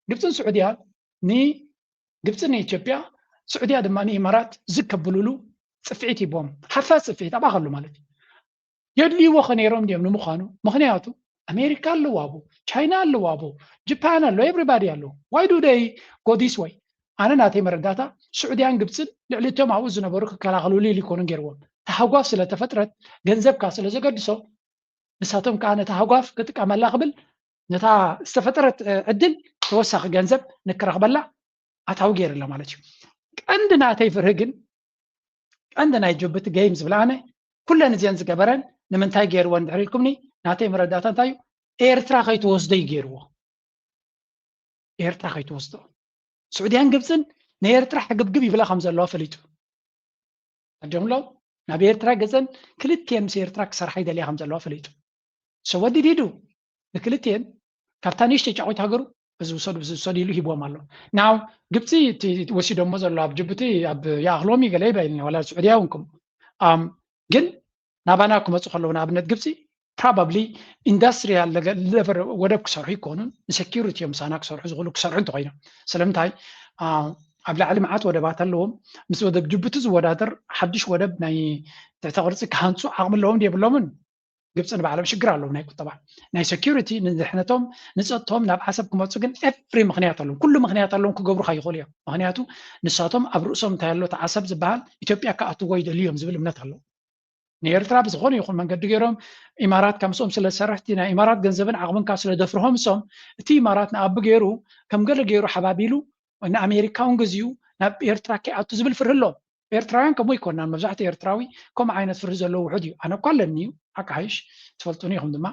ግብፅን ስዑድያን ንግብፂ ንኢትዮጵያ፣ ስዑድያ ድማ ንኢማራት ዝከብሉሉ ፅፍዒት ሂቦም። ሓፋዝ ፅፍዒት ኣብኣ ከሉ ማለት እዩ። የድልይዎ ከ ነይሮም ድዮም ንምዃኑ? ምኽንያቱ ኣሜሪካ ኣለዋ ኣብኡ፣ ቻይና ኣለዋ ኣብኡ፣ ጃፓን ኣሎ፣ ኤቭሪባዲ ኣለዉ። Why do they go this way? ኣነ ናተይ መረዳእታ ስዑድያን ግብፅን ልዕሊ እቶም ኣብኡ ዝነበሩ ክከላኸልሉ ኢሉ ኣይኮኑን ገይርዎም። ታህጓፍ ስለ ተፈጥረት ገንዘብ ከዓ ስለ ዘገድሶ ንሳቶም ከዓ ነታ ሃጓፍ ክጥቀመላ ክብል ነታ ዝተፈጠረት ዕድል ተወሳኺ ገንዘብ ንክረኽበላ ኣታዊ ገይሩ ኣሎ ማለት እዩ። ቀንዲ ናተይ ፍርሂ ግን ቀንዲ ናይ ጅቡቲ ገይም ዝብላ ኣነ ኩለን እዚአን ዝገበረን ንምንታይ ገይርወን ድሕሪ ኢልኩምኒ ናተይ መረዳእታ እንታይ እዩ? ኤርትራ ከይትወስዶ እዩ ገይርዎ። ኤርትራ ከይትወስዶ ስዑድያን ግብፅን ንኤርትራ ሕግብግብ ይብላ ከም ዘለዋ ፈሊጡ ኣጆምሎ ናብ ኤርትራ ገፀን ክልቲኤን ምስ ኤርትራ ክሰርሓ ይደልያ ከም ዘለዋ ፈሊጡ So what did he do? ንክልቲኤን ካብታ ንእሽተይ ጫቑት ሃገሩ እዚ ውሰዱ እዚ ውሰዱ ኢሉ ሂብዎም ኣሎ። ናው ግብፂ እቲ ወሲዶሞ ዘሎ ኣብ ጅቡቲ ኣብ ይኣኽልዎም እዩ ገለ ይበይልኒ ዋላ ስዑድያ እውን ከምኡ። ኣም፣ ግን ናባና ክመፁ ከለዉ ንኣብነት ግብፂ probably ኢንዱስትሪያል ለቨር ወደብ ክሰርሑ ይኮኑን ንሴኪሪቲ እዮም ምሳና ክሰርሑ ዝኽእሉ ክሰርሑ እንተኮይኖም። ስለምንታይ ኣብ ላዕሊ መዓት ወደባት ኣለዎም። ምስ ወደብ ጅቡቲ ዝወዳደር ሓድሽ ወደብ ናይ ትሕተ ቅርፂ ክሃንፁ ዓቕሚ ኣለዎም የብሎምን? ግብፂ ንባዕሎም ሽግር ኣለዎም ናይ ቁጠባ ናይ ሴኪሪቲ ንድሕነቶም ንፀጥቶም ናብ ዓሰብ ክመፁ ግን ኤቭሪ ምክንያት ኣለዎም። ኩሉ ምክንያት ኣለዎም ክገብሩ ከይኽእሉ እዮም። ምክንያቱ ንሳቶም ኣብ ርእሶም እንታይ ኣሎ እቲ ዓሰብ ዝበሃል ኢትዮጵያ ክኣትዎ ይደልዩ እዮም ዝብል እምነት ኣለዎም። ንኤርትራ ብዝኾነ ይኹን መንገዲ ገይሮም ኢማራት ካብ ምስኦም ስለ ዝሰርሕ እቲ ናይ ኢማራት ገንዘብን ዓቕምን ካብ ስለ ደፍርሆም እሶም እቲ ኢማራት ንኣቢ ገይሩ ከም ገለ ገይሩ ሓባቢሉ ንኣሜሪካ እውን ገዚኡ ናብ ኤርትራ ከይኣቱ ዝብል ፍርሂ ኣሎ። ኤርትራውያን ከምኡ ኣይኮናን። መብዛሕትኡ ኤርትራዊ ከምኡ ዓይነት ፍርሂ ዘለዎ ውሑድ እዩ። ኣነ እኳ ኣለኒ እዩ ሓቂ ሓይሽ ትፈልጡኒ ኢኹም ድማ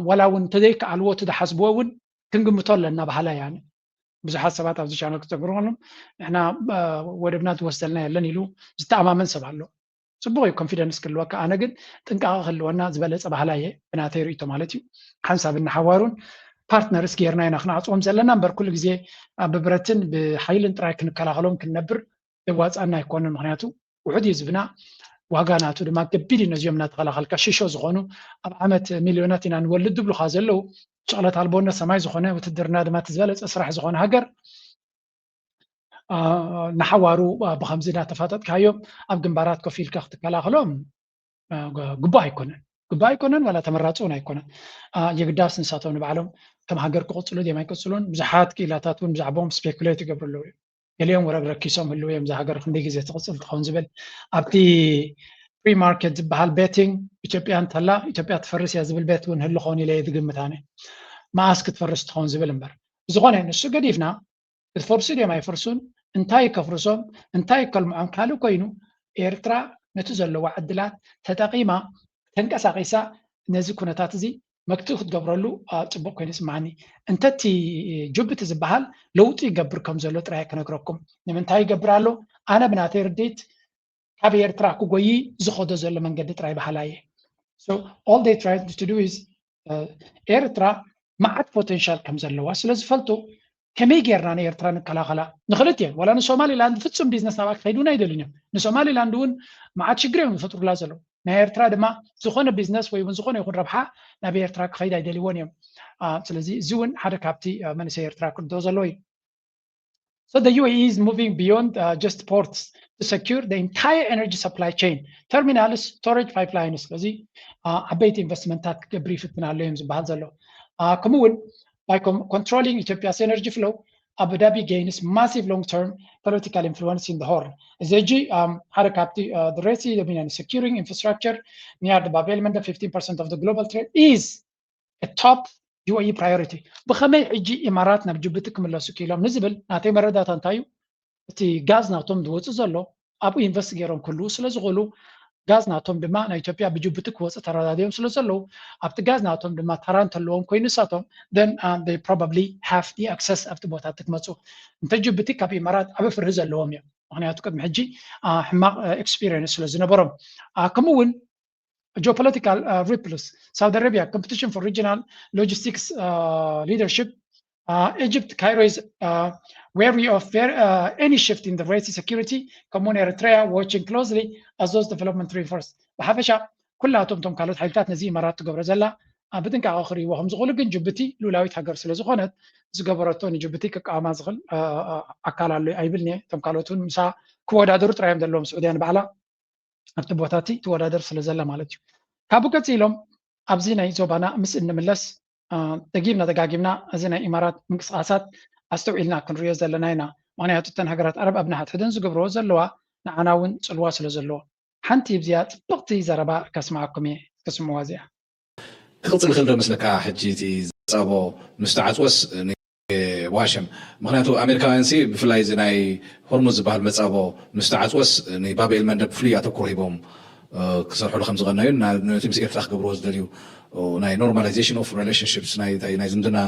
ዋላ እውን እንተዘይከኣልዎ እቲ ዝሓስብዎ እውን ክንግምቶ ኣለና ባህላ እያ። ብዙሓት ሰባት ኣብዚ ቻነል ክፀግሩ ከሎም ንሕና ወደብና ዝወስደልና የለን ኢሉ ዝተኣማመን ሰብ ኣሎ። ፅቡቅ እዩ ኮንፊደንስ ክህልወካ። ኣነ ግን ጥንቃቐ ክህልወና ዝበለፀ ባህላ እየ ብናተይ ርእቶ ማለት እዩ። ሓንሳብ እናሓዋሩን ፓርትነርስ ጌርና ኢና ክነዓፅዎም ዘለና እምበር ኩሉ ግዜ ብብረትን ብሓይልን ጥራይ ክንከላኸሎም ክንነብር ዘዋፅኣና ኣይኮነን። ምክንያቱ ውሑድ እዩ ዝብና ዋጋ ናቱ ድማ ከቢድ እዩ። ነዚኦም እናተኸላኸልካ ሽሾ ዝኾኑ ኣብ ዓመት ሚልዮናት ኢና ንወልድ ዝብሉካ ዘለዉ ሸቕለት ኣልቦነት ሰማይ ዝኾነ ውትድርና ድማ እቲ ዝበለፀ ስራሕ ዝኾነ ሃገር ንሓዋሩ ብከምዚ እናተፋጠጥካዮም ኣብ ግንባራት ኮፍ ኢልካ ክትከላኸሎም ግቡእ ኣይኮነን። ግቡእ ኣይኮነን ዋላ ተመራፂ እውን ኣይኮነን። የግዳስ ንሳቶም ንባዕሎም ከም ሃገር ክቕፅሉ ድዮም ኣይቅፅሉን ብዙሓት ክኢላታት እውን ብዛዕባኦም ስፔኩሌት ይገብሩ ኣለዉ እዮም። ገሊኦም ወረግ ረኪሶም ህልው እዮም እዛ ሃገር ክንደይ ግዜ ትቕፅል ትኸውን ዝብል ኣብቲ ፕሪ ማርኬት ዝበሃል ቤቲንግ ኢትዮጵያ እንተላ ኢትዮጵያ ትፈርስ እያ ዝብል ቤት እውን ህሉ ኸውን ኢለ ዝግምት ኣነ። መኣስ ክትፈርስ ትኸውን ዝብል እምበር ብዝኾነ ንሱ ገዲፍና ክትፈርሱ ድዮም ኣይፈርሱን እንታይ ከፍርሶም እንታይ ከልምዖም ካልእ ኮይኑ ኤርትራ ነቲ ዘለዋ ዕድላት ተጠቒማ ተንቀሳቒሳ ነዚ ኩነታት እዚ መክትኢ ክትገብረሉ ፅቡቅ ኮይኑ ይስማዓኒ። እንተቲ ጅቡቲ ዝበሃል ለውጢ ይገብር ከም ዘሎ ጥራይ ክነግረኩም። ንምንታይ ይገብር ኣሎ? ኣነ ብናተይ ርድኢት ካብ ኤርትራ ክጎይ ዝኸዶ ዘሎ መንገዲ ጥራይ በሃላይ እየ። So all they try to do is ኤርትራ መዓት ፖቴንሻል ከም ዘለዋ ስለ ዝፈልጡ ከመይ ጌርና ንኤርትራ ንከላኸላ ንክልት እየን ዋላ ንሶማሊላንድ ፍጹም ቢዝነስ ናብኣ ክኸይድ እውን ኣይደልን እዮም። ንሶማሊላንድ እውን መዓት ሽግር እዮም ዝፈጥሩላ ዘለዉ። ናይ ኤርትራ ድማ ዝኾነ ቢዝነስ ወይ እውን ዝኾነ ይኹን ረብሓ ናብ ኤርትራ ክኸይድ ኣይደልይዎን እዮም። ስለዚ እዚ እውን ሓደ ካብቲ መንእሰይ ኤርትራ ክርድኦ ዘለዎ እዩ። So the U A E is moving beyond uh, just ports to secure the entire energy supply chain, terminals, storage pipelines. ስለዚ ዓበይቲ ኢንቨስትመንታት ክገብር ይፍትን ኣሎ እዮም ዝበሃል ዘሎ። ከምኡ እውን by controlling Ethiopia's energy flow, Abu Dhabi gains massive long-term political influence in the Horn. እዚ ሕጂ ሓደ ካብቲ the Red Sea dominant securing infrastructure near the Bab el Mandeb, fifteen percent of the global trade is top U A E priority። ብኸመይ ሕጂ ኢማራት ናብ ጅቡቲ ክምለሱ ክኢሎም ንዝብል ናተይ መረዳእታ እንታይ እዩ? እቲ ጋዝ ናቶም ዝወፅእ ዘሎ ኣብኡ ኢንቨስት ገይሮም ክህልዉ ስለ ዝኽእሉ ጋዝ ናቶም ድማ ናይ ኢትዮጵያ ብጅቡቲ ክወፅእ ተረዳድዮም ስለ ዘለዉ ኣብቲ ጋዝ ናቶም ድማ ተራ እንተለዎም ኮይኑ ንሳቶም then uh, they probably have the access ኣብቲ ቦታ እቲ ክመፁ እንተ ጅቡቲ ካብ ኢማራት ዓበ ፍርሂ ዘለዎም እዮም። ምክንያቱ ቅድሚ ሕጂ ሕማቅ ኤክስፒሪየንስ ስለ ዝነበሮም ከምኡ እውን geopolitical uh, ripples. Saudi Arabia competition for regional logistics uh, leadership. Uh, Egypt, Cairo is uh, wary of ver- uh, any shift in the Red Sea security. Come on, Eritrea watching closely as those developments reinforce. ብሓፈሻ ኩላቶም እቶም ካልኦት ሓይልታት ነዚ ኢማራት ትገብሮ ዘላ ብጥንቃቐ ክርእይዎ ከም ዝኽእሉ ግን ጅቡቲ ሉላዊት ሃገር ስለ ዝኾነት ዝገበረቶ ንጅቡቲ ክቃወማ ዝኽእል ኣካል ኣሎ ኣይብልን እየ። እቶም ካልኦት እውን ምሳ ክወዳደሩ ጥራዮም ዘለዎም ስዑድያ ንባዕላ ኣብቲ ቦታ እቲ ትወዳደር ስለ ዘላ ማለት እዩ። ካብኡ ቀፂሎም ኣብዚ ናይ ዞባና ምስ እንምለስ ደጊምና ደጋጊምና እዚ ናይ ኢማራት ምንቅስቃሳት ኣስተውዒልና ክንሪኦ ዘለና ኢና። ምክንያቱ እተን ሃገራት ዓረብ ኣብ ንሓድሕደን ዝገብርዎ ዘለዋ ንዓና እውን ፅልዋ ስለ ዘለዎ ሓንቲ ብዚኣ ፅብቕቲ ዘረባ ከስምዓኩም እየ። ክስምዋ እዚኣ ክቕፅል ክእል ዶ መስለካ? ሕጂ እቲ ዘፃቦ ምስ ተዓፅወስ ዋሽም ምክንያቱ ኣሜሪካውያን ሲ ብፍላይ እዚ ናይ ሆርሙዝ ዝበሃል መፃቦ ምስ ተዓፅወስ ንባብኤል መንደብ ፍሉይ ኣተኩሮ ሂቦም ክሰርሕሉ ከም ዝቐነዩ ነቲ ምስ ኤርትራ ክገብርዎ ዝደልዩ ናይ normalization of relationships ናይ ዝምድና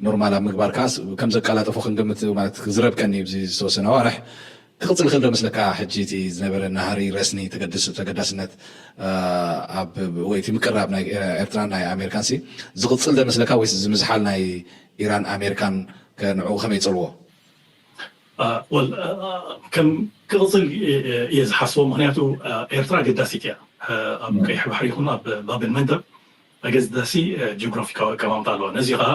ኖርማል ኣብ ምግባር ከዓስ ከም ዘቀላጠፎ ክንግምት ማለት ክዝረብ ከኒ እዚ ዝተወሰነ ኣዋርሕ ክቕፅል ይኽእል ዶ መስለካ? ሕጂ እቲ ዝነበረ ናህሪ ረስኒ ተገድስ ተገዳስነት ኣብ ወይ እቲ ምቅራብ ናይ ኤርትራን ናይ ኣሜሪካን ሲ ዝቕፅል ዶ መስለካ ወይስ እዚ ምዝሓል ናይ ኢራን ኣሜሪካን ንዕኡ ከመይ ይፀልዎ? ወል ከም ክቕፅል እየ ዝሓስቦ። ምክንያቱ ኤርትራ ገዳሲት እያ ኣብ ቀይሕ ባሕሪ ይኹን ኣብ ባብል መንደብ ኣገዳሲ ጂኦግራፊካዊ ኣቀማምጣ ኣለዋ። ነዚ ከዓ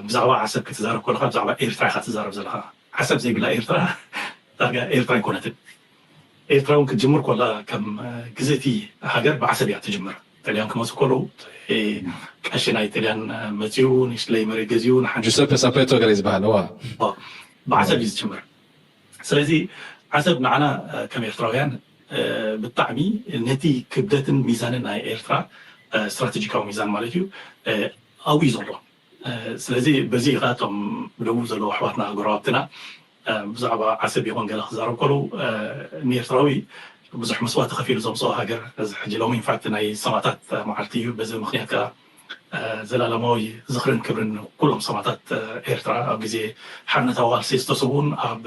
ብዛዕባ ዓሰብ ክትዛረብ ከለካ ብዛዕባ ኤርትራ ኢካ ትዛረብ ዘለካ። ዓሰብ ዘይብላ ኤርትራ ዳርጋ ኤርትራ ኣይኮነትን። ኤርትራ እውን ክትጅምር ከላ ከም ግዝእቲ ሃገር ብዓሰብ እያ ትጅምር። ጥልያን ክመፁ ከለዉ ቀሺ ናይ ጥልያን መፅኡ ንሽለይ መሬት ገዚኡ ንሓንቲ ጁሰፐ ሳፔቶ ገለ ዝበሃል እዋ ብዓሰብ እዩ ዝጅምር። ስለዚ ዓሰብ ንዓና ከም ኤርትራውያን ብጣዕሚ ነቲ ክብደትን ሚዛንን ናይ ኤርትራ ስትራቴጂካዊ ሚዛን ማለት እዩ ኣብኡ እዩ ዘሎ። ስለዚ በዚ ከዓ እቶም ብደቡብ ዘለዉ ኣሕዋትና ጎረባብትና ብዛዕባ ዓሰብ ይኹን ገለ ክዛረብ ከለዉ ንኤርትራዊ ብዙሕ መስዋእቲ ከፊሉ ዘምፅኦ ሃገር እዚ ሕጂ ሎሚ ኢንፋክት ናይ ሰማእታት መዓልቲ እዩ። በዚ ምክንያት ከዓ ዘላለማዊ ዝኽርን ክብርን ኩሎም ሰማእታት ኤርትራ ኣብ ግዜ ሓርነታዊ ቃልሲ ዝተሰውኡን ኣብ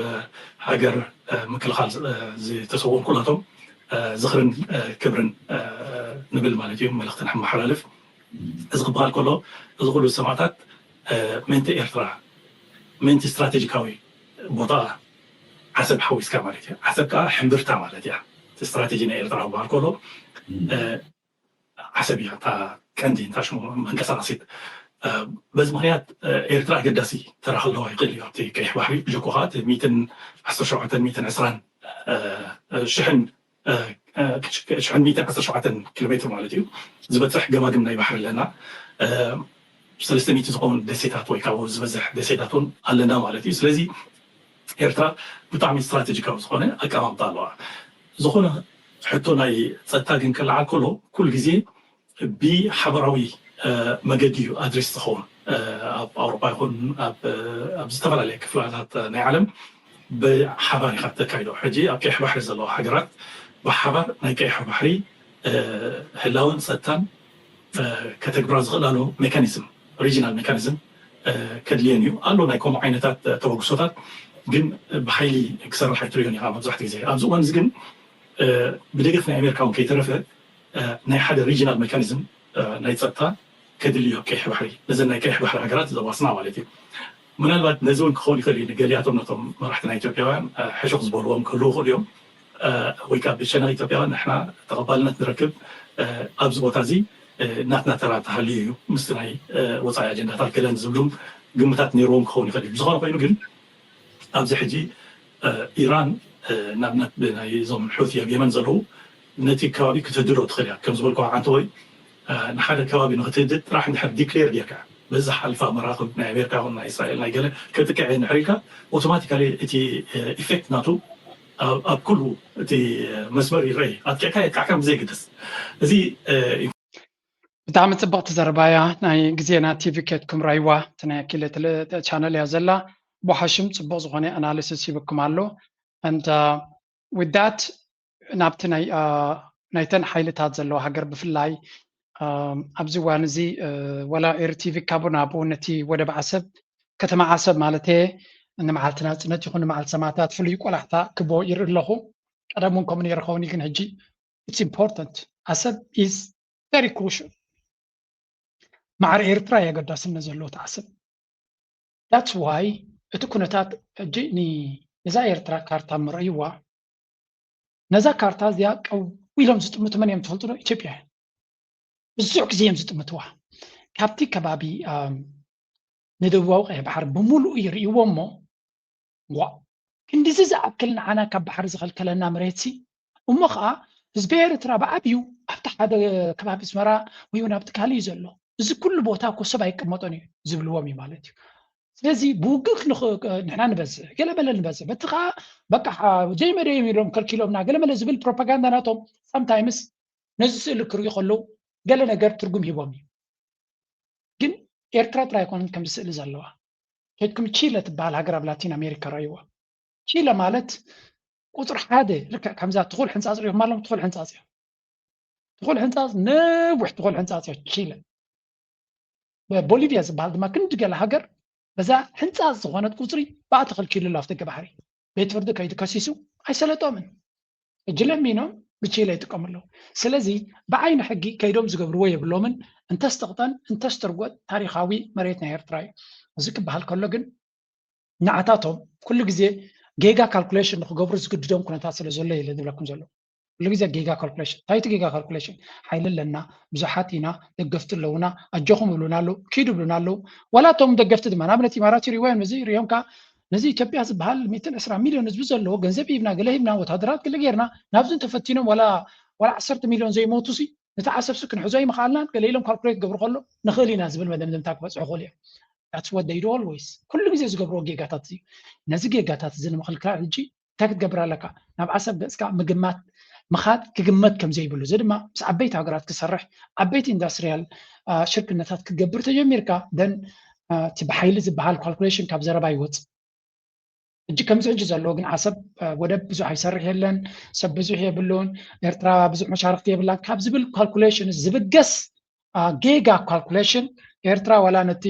ሃገር ምክልኻል ዝተሰውኡን ኩላቶም ዝኽርን ክብርን ንብል ማለት እዩ። መልእኽቲ ንሓመሓላልፍ። እዚ ክበሃል ከሎ እዚ ኩሉ ሰማእታት ምእንቲ ኤርትራ ምእንቲ ስትራቴጂካዊ ቦታ ዓሰብ ሓዊስካ ማለት እዩ። ዓሰብ ከዓ ሕምብርታ ማለት እያ። ስትራቴጂ ናይ ኤርትራ ክበሃል ከሎ ዓሰብ እያ እታ ቀንዲ እታ ሽሙ መንቀሳቐሲት። በዚ ምክንያት ኤርትራ ኣገዳሲ ተራ ክህልዋ ይኽእል እዩ ኣብቲ ቀይሕ ባሕሪ ብጀኮ ከዓ እቲ ሚትን ዓሰርተ ሸውዓተን ሚትን ዕስራን ሽሕን ሽሕን ሚትን ዓሰርተ ሸውዓተን ኪሎ ሜትር ማለት እዩ ዝበፅሕ ገማግም ናይ ባሕሪ ኣለና። ሰለስተ ሚእቲ ዝኸውን ደሴታት ወይ ካብኡ ዝበዝሕ ደሴታት እውን ኣለና ማለት እዩ። ስለዚ ኤርትራ ብጣዕሚ ስትራቴጂካዊ ዝኾነ ኣቀማምጣ ኣለዋ። ዝኾነ ሕቶ ናይ ፀጥታ ግን ክለዓል ከሎ ኩሉ ግዜ ብሓበራዊ መገዲ እዩ ኣድሬስ ዝኸውን። ኣብ ኣውሮፓ ይኹን ኣብ ዝተፈላለየ ክፍላታት ናይ ዓለም ብሓባር ኢኻ ተካይዶ። ሕጂ ኣብ ቀይሕ ባሕሪ ዘለዋ ሃገራት ብሓባር ናይ ቀይሕ ባሕሪ ህላወን ፀጥታን ከተግብራ ዝኽእላሉ ሜካኒዝም ሪጂናል ሜካኒዝም ከድልየን እዩ ኣሎ። ናይ ከምኡ ዓይነታት ተበግሶታት ግን ብሓይሊ ክሰርሕ ኣይትሪዮን ኢኻ መብዛሕትኡ ግዜ። ኣብዚ እዋን እዚ ግን ብደገፍ ናይ ኣሜሪካ እውን ከይተረፈ ናይ ሓደ ሪጂናል ሜካኒዝም ናይ ፀጥታ ከድሊ እዩ ኣብ ቀይሕ ባሕሪ ነዘን ናይ ቀይሕ ባሕሪ ሃገራት ዘዋስና ማለት እዩ። ምናልባት ነዚ እውን ክኸውን ይኽእል እዩ ንገሊኣቶም ነቶም መራሕቲ ናይ ኢትዮጵያውያን ሕሹኽ ዝበልዎም ክህልዉ ይኽእሉ እዮም። ወይ ከዓ ብሸነኽ ኢትዮጵያውያን ንሕና ተቐባልነት ንረክብ ኣብዚ ቦታ እዚ ናትና ተራ ተሃልዩ እዩ ምስቲ ናይ ወፃኢ ኣጀንዳታት ገለን ዝብሉ ግምታት ነይርዎም ክኸውን ይኽእል እዩ። ብዝኾነ ኮይኑ ግን ኣብዚ ሕጂ ኢራን ንኣብነት ብናይ እዞም ሑቲ ኣብ የመን ዘለዉ ነቲ ከባቢ ክትህድዶ ትኽእል እያ። ከም ዝበልኩ ዓንተ ወይ ንሓደ ከባቢ ንክትህድድ ጥራሕ እንድሕር ዲክሌር ጌርካ በዚ ሓልፋ መራኽብ ናይ ኣሜሪካ ይኹን ናይ እስራኤል ናይ ገለ ከጥቅዕ እንድሕር ኢልካ ኦቶማቲካሊ እቲ ኢፌክት ናቱ ኣብ ኩሉ እቲ መስመር ይረይ ኣጥቂዕካ የጥቃዕካ ብዘይግድስ እዚ ብጣዕሚ ፅብቕቲ ዘረባያ ናይ ግዜና ቲቪ ኬትኩም ራይዋ እቲ ናይ ኣኪለ ቻነል እያ ዘላ። ቦሓሽም ፅቡቕ ዝኾነ ኣናሊሲስ ሂብኩም ኣሎ። And with that ናብቲ ናይ ናይተን ሓይልታት ዘለዋ ሃገር ብፍላይ ኣብዚ እዋን እዚ ወላ ኤር ቲቪ ካብኡ ናብኡ ነቲ ወደብ ዓሰብ ከተማ ዓሰብ ማለት እየ ንመዓልቲ ናፅነት ይኹን ንመዓልቲ ሰማእታት ፍሉይ ቆላሕታ ክቦ ይርኢ ኣለኹ። ቀደም እውን ከምኡ ነይሩ ኸውን ግን ሕጂ it's important ዓሰብ is very crucial። ማዕረ ኤርትራ እዩ ኣገዳስነት ዘለዎ እቲ ዓሰብ። That's why እቲ ኩነታት ሕጂ ነዛ ኤርትራ ካርታ ምረእይዋ ነዛ ካርታ እዚኣ ቀው ኢሎም ዝጥምቱ መን እዮም ትፈልጡ ዶ? ኢትዮጵያ እዮም። ብዙሕ ግዜ እዮም ዝጥምትዋ። ካብቲ ከባቢ ንደቡባዊ ቀይሕ ባሕሪ ብምሉኡ ይርእይዎ እሞ ዋ ክንዲዚ ዝኣክል ንዓና ካብ ባሕሪ ዝኸልከለና መሬትሲ እሞ ከዓ ህዝቢ ኤርትራ ብዓብዩ ኣብቲ ሓደ ከባቢ ኣስመራ ወይ እውን ኣብቲ ካልእ እዩ ዘሎ። እዚ ኩሉ ቦታ እኮ ሰብ ኣይቀመጦን እዩ ዝብልዎም እዩ ማለት እዩ። ስለዚ ብውግእ ክንኽ- ንሕና ንበዝሕ ገለመለ ንበዝሕ በቲ ከዓ በቃ ዘይመደዮም ኢሎም ከልኪሎምና ገለመለ ዝብል ፕሮፓጋንዳ ናቶም ሳምታይምስ ነዚ ስእሊ ክርእዩ ከለዉ ገለ ነገር ትርጉም ሂቦም እዩ። ግን ኤርትራ ጥራይ ኣይኮነን ከምዚ ስእሊ ዘለዋ። ከድኩም ቺለ ትበሃል ሃገር ኣብ ላቲን ኣሜሪካ ረእይዋ። ቺለ ማለት ቁፅሪ ሓደ ልክዕ ከምዛ ትኹል ሕንፃፅ ሪኹም ኣለኹም ትኹል ሕንፃፅ እያ። ትኹል ሕንፃፅ ነዊሕ ትኹል ሕንፃፅ እያ ቺለ። ቦሊቪያ ዝበሃል ድማ ክንዲ ገለ ሃገር በዛ ሕንፃፅ ዝኾነት ቁፅሪ ብኣ ተኸልኪሉ ኣሎ ኣፍደገ ባሕሪ። ቤት ፍርዲ ከይዱ ከሲሱ ኣይሰለጦምን። ሕጂ ለሚኖም ብቺለ ይጥቀሙ ኣለዉ። ስለዚ ብዓይኒ ሕጊ ከይዶም ዝገብርዎ የብሎምን። እንተስተቕጠን እንተስተርጎጥ ታሪኻዊ መሬት ናይ ኤርትራ እዩ። እዚ ክበሃል ከሎ ግን ንዓታቶም ኩሉ ግዜ ጌጋ ካልኩሌሽን ንክገብሩ ዝግድዶም ኩነታት ስለ ዘሎ የለ ዝብለኩም ዘሎ። ኩሉ ግዜ ጌጋ ካልኩሌሽን። እንታይ እቲ ጌጋ ካልኩሌሽን? ሓይሊ ኣለና፣ ብዙሓት ኢና፣ ደገፍቲ ኣለውና፣ ኣጆኹም ይብሉና ኣለዉ፣ ኪዱ ይብሉና ኣለዉ። ዋላ እቶም ደገፍቲ ድማ ንኣብነት ኢማራት ይሪእዎ እዮም። እዚ ሪኦም ከዓ ነዚ ኢትዮጵያ ዝበሃል ሚእትን ዕስራ ሚልዮን ህዝቢ ዘለዎ ገንዘብ ሂብና ገለ ሂብና ወታደራት ገለ ጌርና ናብዚ እንተፈቲኖም ዋላ ዋላ ዓሰርተ ሚልዮን ዘይሞቱ ሲ ነቲ ዓሰብ ሲ ክንሕዞ ይምኽኣልናን ገለ ኢሎም ካልኩሌት ገብሩ ከሎ ንኽእል ኢና ዝብል መደምደምታ ክበፅሑ ይኽእሉ እዮም። That's what they do always። ኩሉ ግዜ ዝገብርዎ ጌጋታት እዩ። ነዚ ጌጋታት እዚ ንምኽልካል ሕጂ እንታይ ክትገብር ኣለካ? ናብ ዓሰብ ገፅካ ምግማት ምኻድ ክግመት ከም ዘይብሉ፣ እዚ ድማ ምስ ዓበይቲ ሃገራት ክሰርሕ ዓበይቲ ኢንዳስትሪያል ሽርክነታት ክትገብር ተጀሚርካ ደን እቲ ብሓይሊ ዝበሃል ካልኩሌሽን ካብ ዘረባ ይወፅእ። ሕጂ ከምዚ ሕጂ ዘለዎ ግን ዓሰብ ወደብ ብዙሕ ኣይሰርሕ የለን፣ ሰብ ብዙሕ የብሉን፣ ኤርትራ ብዙሕ መሻርክቲ የብላን ካብ ዝብል ካልኩሌሽን ዝብገስ ጌጋ ካልኩሌሽን ኤርትራ ዋላ ነቲ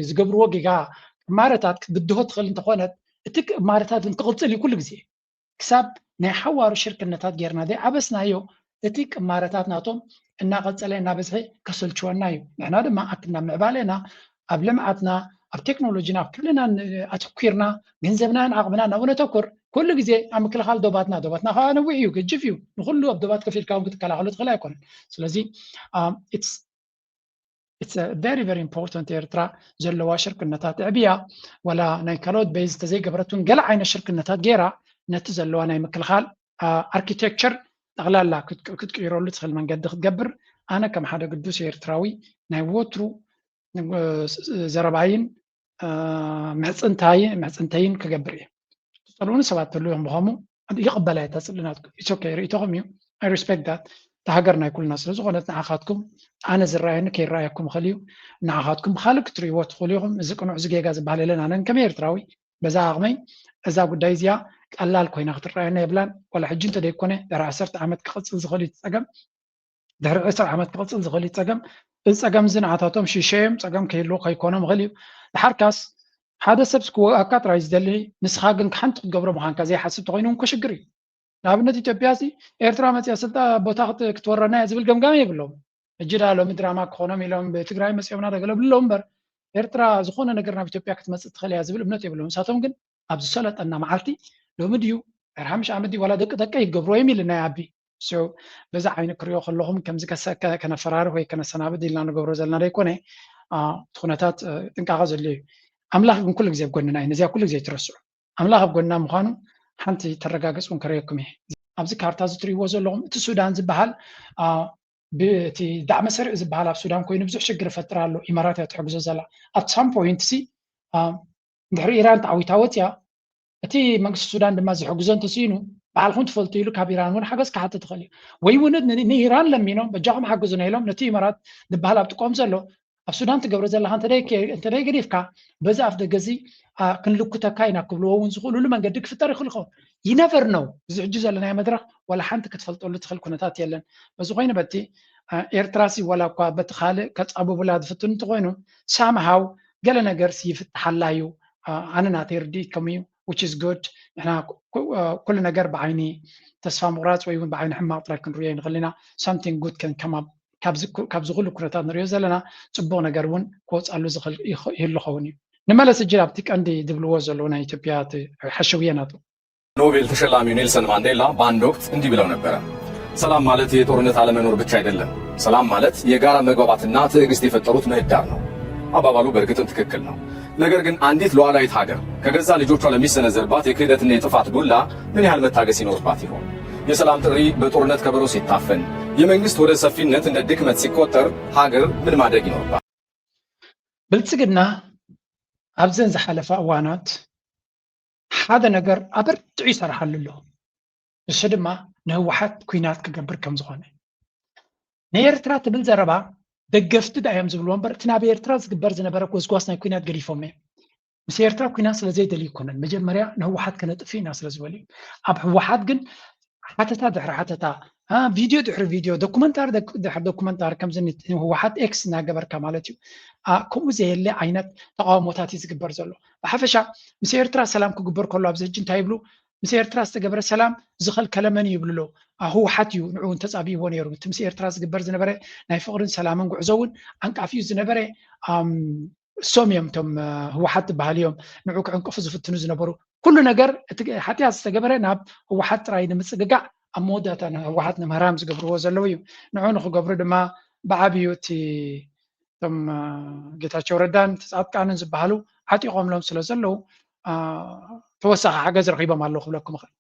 ዝገብርዎ ጌጋ ቅማረታት ክትብድሆ ትኽእል እንተኾነት እቲ ቅማረታት ግን ክቕፅል እዩ ኩሉ ግዜ። ክሳብ ናይ ሓዋሩ ሽርክነታት ጌርና ዘይዓበስናዮ እቲ ቅማረታት ናቶም እናቐፀለ እናበዝሐ ከሰልችወና እዩ። ንሕና ድማ ኣክልና ምዕባለና ኣብ ልምዓትና ኣብ ቴክኖሎጂና ኣብ ኩልና ኣተኲርና ገንዘብናን ዓቕምና ናብኡ ነተኩር። ኩሉ ግዜ ኣብ ምክልኻል ዶባትና፣ ዶባትና ከዓ ነዊሕ እዩ፣ ገጅፍ እዩ። ንኩሉ ኣብ ዶባት ከፊልካ እውን ክትከላኸሎ ትኽእል ኣይኮነን። ስለዚ it's very very important ኤርትራ ዘለዋ ሽርክነታት እዕብያ ዋላ ናይ ካልኦት ቤዝ ተዘይገበረትን ገለ ዓይነት ሽርክነታት ገይራ ነቲ ዘለዋ ናይ ምክልኻል ኣርኪቴክቸር ጠቕላላ ክትቅይረሉ ትኽእል መንገዲ ክትገብር ኣነ ከም ሓደ ግዱስ ኤርትራዊ ናይ ወትሩ ዘረባይን ምሕፅንታይን ክገብር እየ። ትፀልኡኒ ሰባት ተልዉ እዮም ብኸሙ ይቕበላ እየ ተፅልናትኩም። It's okay፣ ርእይቶኹም እዩ። I respect that። እታ ሃገር ናይ ኩልና ስለ ዝኾነት ንዓኻትኩም ኣነ ዝረኣየኒ ከይረኣየኩም ይኽእል እዩ። ንዓኻትኩም ብኻልእ ክትርእይዎ ትኽእሉ ኢኹም። እዚ ቅኑዕ እዚ ጌጋ ዝበሃል የለን። ኣነን ከም ኤርትራዊ በዛ ዓቕመይ እዛ ጉዳይ እዚኣ ቀላል ኮይና ክትረኣየና የብላን። ዋላ ሕጂ እንተደይኮነ ድሕሪ ዓሰርተ ዓመት ክቕፅል ዝኽእል እዩ ፀገም። ድሕሪ ዕስራ ዓመት ክቕፅል ዝኽእል እዩ ፀገም። እዚ ፀገም እዚ ንዓታቶም ሽሸዮም ፀገም ከይህልዎ ከይኮኖም ይኽእል እዩ። ድሓርካስ ሓደ ሰብ ክወግኣካ ጥራይ ዝደሊ፣ ንስኻ ግን ሓንቲ ክትገብሮ ምዃንካ ዘይሓስብ ተኾይኑ እውን ከሽግር እዩ። ንኣብነት ኢትዮጵያ ሲ ኤርትራ መፅያ ስልጣ ቦታ ክትወረና እያ ዝብል ገምጋም የብሎም። ሕጂ ዳ ሎሚ ድራማ ክኾኖም ኢሎም ብትግራይ መፅኦምና ዶ ገለ ብሎም እምበር ኤርትራ ዝኾነ ነገር ናብ ኢትዮጵያ ክትመፅእ ትኽእል እያ ዝብል እምነት የብሎም። ንሳቶም ግን ኣብ ዝሰለጠና መዓልቲ ሎሚ ድዩ ድሕሪ ሓሙሽተ ዓመት ድዩ ዋላ ደቂ ደቀይ ይገብርዎ እዮም ኢልና ኣቢ በዛ ዓይኒ ክሪኦ ከለኹም ከምዚ ከነፈራርህ ወይ ከነሰናብድ ኢልና ንገብሮ ዘለና ዘይኮነ እቲ ኩነታት ጥንቃቐ ዘድልዮ እዩ። ኣምላኽ ግን ኩሉ ግዜ ኣብ ጎንና እዩ። ነዚኣ ኩሉ ግዜ ትረስዑ። ኣምላኽ ኣብ ጎንና ምዃኑ ሓንቲ ተረጋገፅ እውን ከረየኩም እየ። ኣብዚ ካርታ እዚ ትሪእዎ ዘለኹም እቲ ሱዳን ዝበሃል ብቲ ዳዕመ ሰሪዕ ዝበሃል ኣብ ሱዳን ኮይኑ ብዙሕ ሽግር ይፈጥር ኣሎ። ኢማራት እያ ትሕግዞ ዘላ። At some point ሲ ድሕሪ ኢራን ተዓዊታ ወፅያ እቲ መንግስቲ ሱዳን ድማ ዝሕግዞ እንተስኢኑ ባዕልኹም ትፈልጡ ኢሉ ካብ ኢራን እውን ሓገዝ ክሓትት ይኽእል እዩ። ወይ እውን ንኢራን ለሚኖም በጃኹም ሓግዙና ኢሎም ነቲ ኢማራት ዝበሃል ኣብ ጥቆም ዘሎ ኣብ ሱዳን ትገብሮ ዘለካ እንተደይ ገዲፍካ በዚ ኣፍ ደገ እዚ ክንልኩተካ ኢና ክብልዎ እውን ዝኽእሉሉ መንገዲ ክፍጠር ይኽእል ይኸውን። You never know። እዚ ሕጂ ዘለናዮ መድረኽ ዋላ ሓንቲ ክትፈልጠሉ ትኽእል ኩነታት የለን። በዚ ኮይኑ በቲ ኤርትራ ሲ ዋላ እኳ በቲ ካልእ ከፃብቡላ ዝፍትኑ እንተኾይኑ ሳምሃው ገለ ነገር ሲ ይፍትሓላ እዩ። ኣነ ናተይ ርድኢት ከምኡ እዩ። Which is good። ንሕና ኩሉ ነገር ብዓይኒ ተስፋ ምቑራፅ ወይ እውን ብዓይኒ ሕማቕ ጥራይ ክንሪኦ ንኽእል ኢና። Something good can come up። ካብዚ ኩሉ ኩነታት ንሪኦ ዘለና ፅቡቕ ነገር እውን ክወፅኣሉ ዝኽእል ይህሉ ኸውን እዩ። ንመለስ እጅ ኣብቲ ቀንዲ ዝብልዎ ዘለዉ ናይ ኢትዮጵያ ሓሸውየ ናቱ። ኖቤል ተሸላሚው ኔልሰን ማንዴላ በአንድ ወቅት እንዲህ ብለው ነበረ፣ ሰላም ማለት የጦርነት አለመኖር ብቻ አይደለም። ሰላም ማለት የጋራ መግባባትና ትዕግስት የፈጠሩት ምህዳር ነው። አባባሉ በእርግጥም ትክክል ነው። ነገር ግን አንዲት ሉዓላዊት ሀገር ከገዛ ልጆቿ ለሚሰነዘርባት የክህደትና የጥፋት ዱላ ምን ያህል መታገስ ይኖርባት ይሆን? የሰላም ጥሪ በጦርነት ከበሮ ሲታፈን፣ የመንግስት ወደ ሰፊነት እንደ ድክመት ሲቆጠር ሀገር ምን ማድረግ ይኖርባት? ብልጽግና ኣብዘን ዝሓለፋ እዋናት ሓደ ነገር ኣበርቲዑ ይሰርሓሉ ኣሎ። ንሱ ድማ ንህወሓት ኲናት ክገብር ከም ዝኾነ። ንኤርትራ ትብል ዘረባ ደገፍቲ ዳ እዮም ዝብልዎ እምበር እቲ ናብ ኤርትራ ዝግበር ዝነበረ ጎስጓስ ናይ ኲናት ገዲፎም እዮም። ምስ ኤርትራ ኲናት ስለ ዘይደልዩ ይኮነን፣ መጀመርያ ንህወሓት ከነጥፍእ ኢና ስለ ዝበሉ እዮም። ኣብ ህወሓት ግን ሓተታ ድሕሪ ሓተታ ቪድዮ ድሕሪ ቪድዮ፣ ዶኩመንታሪ ድሕሪ ዶኩመንታሪ፣ ከምዚ ህወሓት ኤክስ እናገበርካ ማለት እዩ። ከምኡ ዘየለ ዓይነት ተቃውሞታት እዩ ዝግበር ዘሎ። ብሓፈሻ ምስ ኤርትራ ሰላም ክግበር ከሎ ኣብዚ ሕጂ እንታይ ይብሉ? ምስ ኤርትራ ዝተገበረ ሰላም ዝኸልከለ መን እዩ ይብሉ ኣለዉ። ህወሓት እዩ ንዕኡ እውን ተፃቢእዎ ነይሩ። እቲ ምስ ኤርትራ ዝግበር ዝነበረ ናይ ፍቕርን ሰላምን ጉዕዞ እውን ዓንቃፊ እዩ ዝነበረ። እሶም እዮም እቶም ህወሓት ዝበሃሉ እዮም ንዑ ክዕንቅፉ ዝፍትኑ ዝነበሩ። ኩሉ ነገር እቲ ሓጢኣት ዝተገበረ ናብ ህወሓት ጥራይ ንምፅግጋዕ ኣብ መወዳእታ ንህወሓት ንምህራም ዝገብርዎ ዘለዉ እዩ። ንዑ ንክገብሩ ድማ ብዓብዩ እቲ እቶም ጌታቸው ረዳን ጻድቃንን ዝበሃሉ ዓጢቖምሎም ስለ ዘለዉ ተወሳኺ ሓገዝ ረኺቦም ኣለዉ ክብለኩም እኽእል።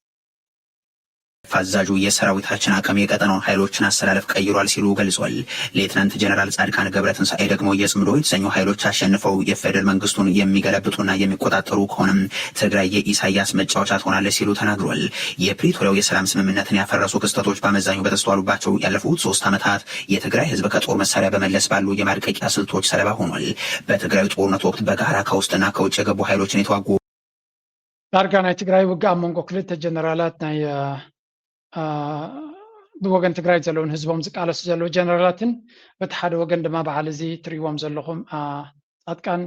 አዛዡ የሰራዊታችን አቅም የቀጠናውን ኃይሎችን አሰላለፍ ቀይሯል ሲሉ ገልጿል። ሌትናንት ጀነራል ጻድቃን ገብረትንሳኤ ደግሞ የጽምዶ የተሰኙ ኃይሎች አሸንፈው የፌደራል መንግስቱን የሚገለብጡና የሚቆጣጠሩ ከሆነም ትግራይ የኢሳያስ መጫወቻ ትሆናለች ሲሉ ተናግሯል። የፕሪቶሪያው የሰላም ስምምነትን ያፈረሱ ክስተቶች በአመዛኙ በተስተዋሉባቸው ያለፉት ሶስት ዓመታት የትግራይ ህዝብ ከጦር መሳሪያ በመለስ ባሉ የማድቀቂያ ስልቶች ሰለባ ሆኗል። በትግራዩ ጦርነት ወቅት በጋራ ከውስጥና ከውጭ የገቡ ኃይሎችን የተዋጉ ዳርጋ ናይ ትግራይ ውግእ ኣብ መንጎ ክልተ ጀነራላት ናይ ብወገን ትግራይ ዘለውን ህዝቦም ዝቃለሱ ዘለዉ ጀነራላትን በቲ ሓደ ወገን ድማ በዓል እዚ ትሪእዎም ዘለኹም ፃድቃን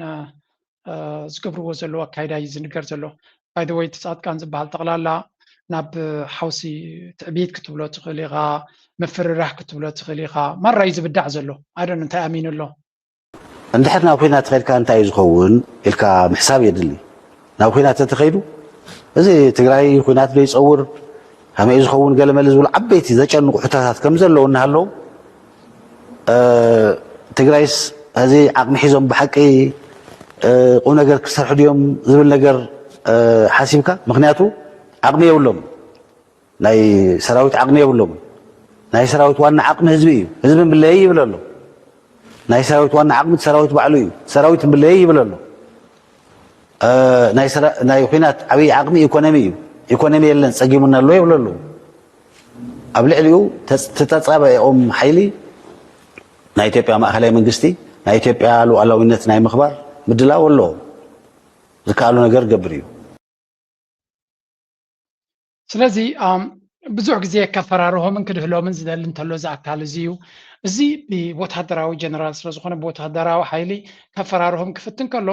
ዝገብርዎ ዘለዉ ኣካይዳ እዩ ዝንገር ዘሎ። ባይደወይ እቲ ፃድቃን ዝበሃል ጠቕላላ ናብ ሓውሲ ትዕቢት ክትብሎ ትኽእል ኢኻ፣ ምፍርራሕ ክትብሎ ትኽእል ኢኻ። ማራ እዩ ዝብዳዕ ዘሎ። ኣይደን እንታይ ኣሚኑ ኣሎ። እንድሕር ናብ ኲናት ተኸድካ እንታይ እዩ ዝኸውን ኢልካ ምሕሳብ የድሊ። ናብ ኲናት ተተኸይዱ እዚ ትግራይ ኲናት ዶ ይፀውር ከመይ እዩ ዝኸውን ገለመለ ዝብሉ ዓበይቲ ዘጨንቑ ሕቶታት ከም ዘለዉ እናሃለዉ ትግራይስ እዚ ዓቕሚ ሒዞም ብሓቂ ቁም ነገር ክሰርሑ ድዮም ዝብል ነገር ሓሲብካ ምክንያቱ ዓቕሚ የብሎም ናይ ሰራዊት ዓቕሚ የብሎም ናይ ሰራዊት ዋና ዓቕሚ ህዝቢ እዩ ህዝቢ ብለይ ይብል ኣሎ ናይ ሰራዊት ዋና ዓቕሚ ሰራዊት ባዕሉ እዩ ሰራዊት ብለይ ይብል ኣሎ ናይ ኲናት ዓብዪ ዓቕሚ ኢኮኖሚ እዩ ኢኮኖሚ የለን ፀጊሙና ኣሎ ይብሉ ኣለዉ ኣብ ልዕሊኡ ተፃባኢኦም ሓይሊ ናይ ኢትዮጵያ ማእኸላይ መንግስቲ ናይ ኢትዮጵያ ሉዓላዊነት ናይ ምኽባር ምድላው ኣለዎም ዝከኣሎ ነገር ገብር እዩ ስለዚ ብዙሕ ግዜ ከፈራርሆምን ክድህሎምን ዝደሊ እንተሎ እዚ ኣካል እዚ እዩ። እዚ ብወታደራዊ ጀነራል ስለዝኾነ ብወታደራዊ ሓይሊ ከፈራርሆም ክፍትን ከሎ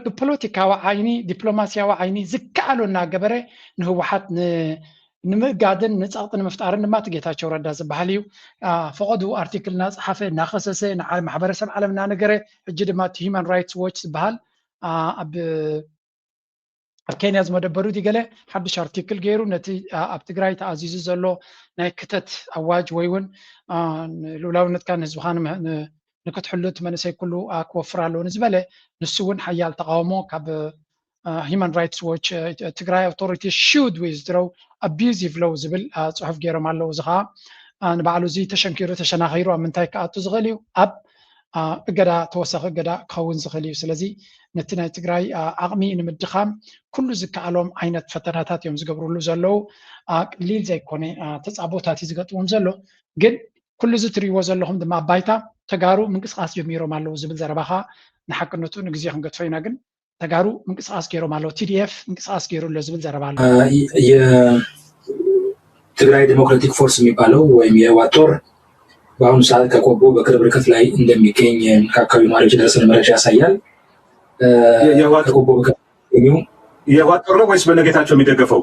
ብፖለቲካዊ ዓይኒ ዲፕሎማሲያዊ ዓይኒ ዝከኣሎ እናገበረ ንህወሓት ንምእጋድን ንፀቕጢ ንምፍጣርን ድማ እቲ ጌታቸው ረዳ ዝበሃል እዩ። ፈቐዱ ኣርቲክል እናፀሓፈ እናኸሰሰ ማሕበረሰብ ዓለም እናነገረ ሕጂ ድማ እቲ ሂማን ራይትስ ዎች ዝበሃል ኣብ ኣብ ኬንያ ዝመደበሩ ድዩ ገለ ሓድሽ ኣርቲክል ገይሩ ነቲ ኣብ ትግራይ ተኣዚዙ ዘሎ ናይ ክተት ኣዋጅ ወይ እውን ልኡላውነትካ ንህዝብኻ ንክትሕሉ እቲ መንእሰይ ኩሉ ክወፍር ኣለዎ ንዝበለ ንሱ እውን ሓያል ተቃውሞ ካብ ሂማን ራይትስ ዎች ትግራይ ኣውቶሪቲ ሹድ ዊዝድሮው ኣቢዩዚቭ ሎው ዝብል ፅሑፍ ገይሮም ኣለዉ እዚ ከዓ ንባዕሉ እዚ ተሸንኪሩ ተሸናኺሩ ኣብ ምንታይ ክኣቱ ዝኽእል እዩ ኣብ እገዳ ተወሳኺ እገዳ ክኸውን ዝኽእል እዩ ስለዚ ነቲ ናይ ትግራይ ዓቕሚ ንምድኻም ኩሉ ዝከኣሎም ዓይነት ፈተናታት እዮም ዝገብርሉ ዘለዉ ቅሊል ዘይኮነ ተፃቦታት እዩ ዝገጥሞም ዘሎ ግን ኩሉ እዚ ትሪእዎ ዘለኹም ድማ ኣባይታ ተጋሩ ምንቅስቃስ ጀሚሮም ኣለዉ ዝብል ዘረባኻ ንሓቅነቱ ንግዜ ክንገድፎ ኢና ግን ተጋሩ ምንቅስቃስ ገይሮም ኣለዉ ቲዲኤፍ ምንቅስቃስ ገይሩ ኣሎ ዝብል ዘረባ ኣሎ የትግራይ ዲሞክራቲክ ፎርስ የሚባለው ወይም የህወሓት ጦር በአሁኑ ሰዓት ከቆቦ በቅርብ ርቀት ላይ እንደሚገኝ ከአካባቢው ነዋሪዎች የደረሰን መረጃ ያሳያል። ከቆቦ በቅርብ የሚገኘው የህወሓት ጦር ነው ወይስ በነጌታቸው የሚደገፈው?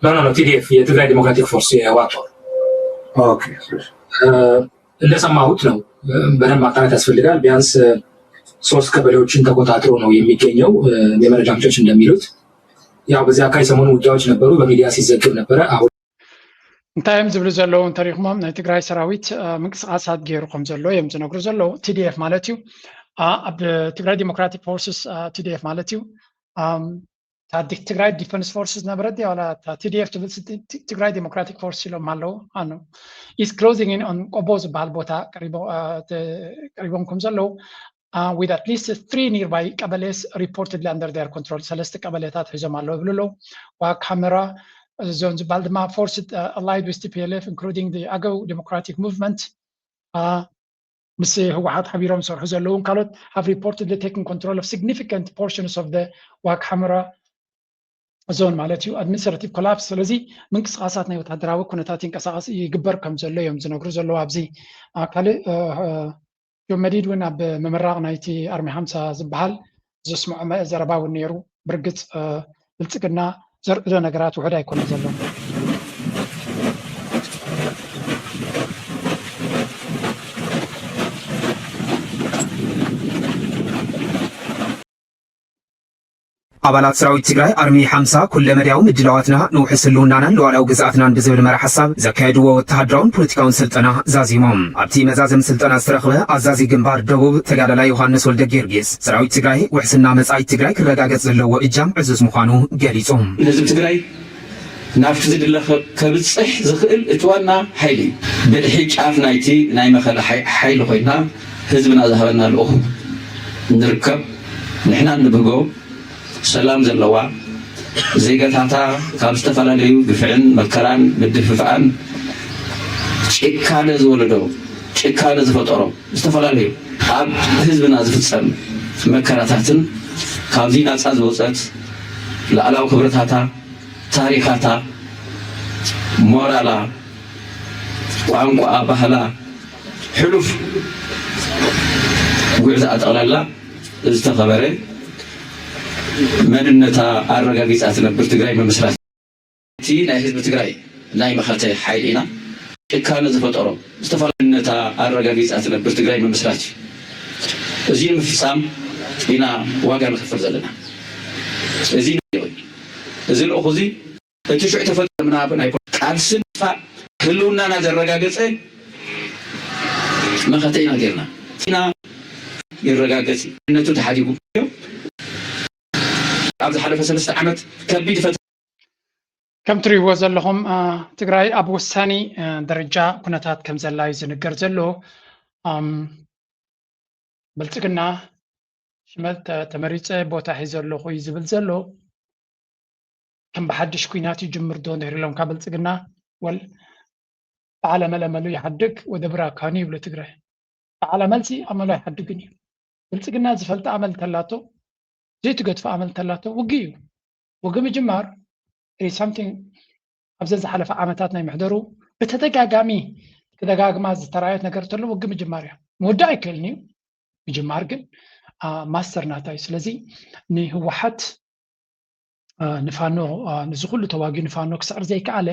ኖ ኖ ኖ ቲዲኤፍ የትግራይ ዲሞክራቲክ ፎርስ የህወሓት ጦር ኦኬ እንደሰማሁት ነው። በደንብ ማጣራት ያስፈልጋል። ቢያንስ ሶስት ቀበሌዎችን ተቆጣጥሮ ነው የሚገኘው የመረጃ ምንጮች እንደሚሉት። ያው በዚህ አካባቢ ሰሞኑ ውጊያዎች ነበሩ፣ በሚዲያ ሲዘገብ ነበረ። አሁን እንታይ እዮም ዝብሉ ዘለዉ እንተሪኹሞም ናይ ትግራይ ሰራዊት ምንቅስቃሳት ገይሩ ከም ዘሎ እዮም ዝነግሩ ዘለዉ። ቲዲኤፍ ማለት እዩ ኣብ ትግራይ ዲሞክራቲክ ፎርስስ ቲዲኤፍ ማለት እዩ። እታ ትግራይ ዲፈንስ ፎርስ ዝነበረት ድያ ዋላ እታ ቲዲኤፍ ትብል ትግራይ ዲሞክራቲክ ፎርስ ኢሎም ኣለዉ ኣነ is closing in on ቆቦ ዝበሃል ቦታ ቀሪቦም ከም ዘለዉ with at least three nearby ቀበሌስ reportedly under their control ሰለስተ ቀበሌታት ሒዞም ኣለዉ ይብሉ ኣለዉ ዋግ ሓመራ ዞን ዝበሃል ድማ forced allied with T P L F including the Agaw Democratic Movement ምስ ህወሓት ሓቢሮም ዝሰርሑ ዘለውን ካልኦት have reportedly taken control of significant portions of the ዋግ ሓመራ ዞን ማለት እዩ፣ ኣድሚኒስትራቲቭ ኮላፕስ። ስለዚ ምንቅስቃሳት ናይ ወታደራዊ ኩነታት ይንቀሳቀስ ይግበር ከም ዘሎ እዮም ዝነግሩ ዘለዉ። ኣብዚ ካልእ ጆን መዲድ እውን ኣብ ምምራቕ ናይቲ ኣርሚ ሓምሳ ዝበሃል ዘስምዖ ዘረባ እውን ነይሩ። ብርግፅ ብልፅግና ዘርእዶ ነገራት ውሑድ ኣይኮነ ዘሎ። ኣባላት ሰራዊት ትግራይ ኣርሚ ሓምሳ ኩለመዳያዊ ምድላዋትና ንውሕስ ህልውናናን ሉዓላዊ ግዝኣትናን ብዝብል መርሒ ሓሳብ ዘካየድዎ ወተሃደራውን ፖለቲካውን ስልጠና ዛዚሞም። ኣብቲ መዛዘሚ ስልጠና ዝተረኽበ ኣዛዚ ግንባር ደቡብ ተጋዳላይ ዮሃንስ ወልደ ጊዮርጊስ ሰራዊት ትግራይ ውሕስና መጻኢት ትግራይ ክረጋገጽ ዘለዎ እጃም ዕዙዝ ምዃኑ ገሊጹ። ንህዝቢ ትግራይ ናብቲ ዝድለ ከብፅሕ ዝኽእል እቲ ዋና ሓይሊ እዩ። ብድሒ ጫፍ ናይቲ ናይ መኸለ ሓይሊ ኮይና ህዝብና ዝሃበና ልኡኽ ንርከብ። ንሕና እንብህጎ ሰላም ዘለዋ፣ ዜጋታታ ካብ ዝተፈላለዩ ግፍዕን መከራን ምድፍፋኣን ጭካነ ዝወለዶ ጭካነ ዝፈጠሮ ዝተፈላለዩ ኣብ ህዝብና ዝፍፀም መከራታትን ካብዚ ናፃ ዝወፀት ላዕላዊ ክብረታታ፣ ታሪኻታ፣ ሞራላ፣ ቋንቋኣ፣ ባህላ፣ ሕሉፍ ጉዕዞኣ ጠቕላላ ዝተኸበረ መንነታ ኣረጋጊፃ ትነብር ትግራይ ምምስራት። እቲ ናይ ህዝቢ ትግራይ ናይ መኸተ ሓይሊ ኢና። ጭካነ ዝፈጠሮ ዝተፈላለዩነታ ኣረጋጊፃ ትነብር ትግራይ ምምስራት እዩ። እዚ ንምፍፃም ኢና ዋጋ ንኸፍል ዘለና። እዚ እዚ ልኡኽ እዚ እቲ ሽዑ ተፈጠረ ምናብን ኣይኮን ቃልሲ ምጥፋእ ህልውናና ዘረጋገፀ መኸተ ኢና ጌርና ኢና ይረጋገፅ እዩ። ነቱ ተሓዲጉ ኣብ ዝሓለፈ ሰለስተ ዓመት ከቢድ ፈተና ከም ትሪእዎ ዘለኹም ትግራይ ኣብ ወሳኒ ደረጃ ኩነታት ከም ዘላ እዩ ዝንገር ዘሎ። ብልፅግና ሽመት ተመሪፀ ቦታ ሒዘ ኣለኹ እዩ ዝብል ዘሎ። ከም ብሓድሽ ኩናት ይጅምር ዶ እንድሕር ኢሎም ካብ ብልፅግና ወል በዓል ኣመል ኣመሉ ይሓድግ ወደ ብራካኑ ይብሉ ትግራይ። በዓል ኣመልሲ ኣመሉ ኣይሓድግን እዩ። ብልፅግና ዝፈልጥ ኣመል እንተላቶ ዘይትገድፎ ኣመል እንተላቶ ውጊ እዩ። ውጊ ምጅማር is something ኣብዘን ዝሓለፈ ዓመታት ናይ ምሕደሩ ብተደጋጋሚ ክደጋግማ ዝተራየት ነገር እንተሎ ውጊ ምጅማር እያ። ምውዳእ ኣይክእልን እዩ። ምጅማር ግን ማስተር ናታ እዩ። ስለዚ ንህወሓት ንፋኖ ንዚ ኩሉ ተዋጊኡ ንፋኖ ክስዕር ዘይከኣለ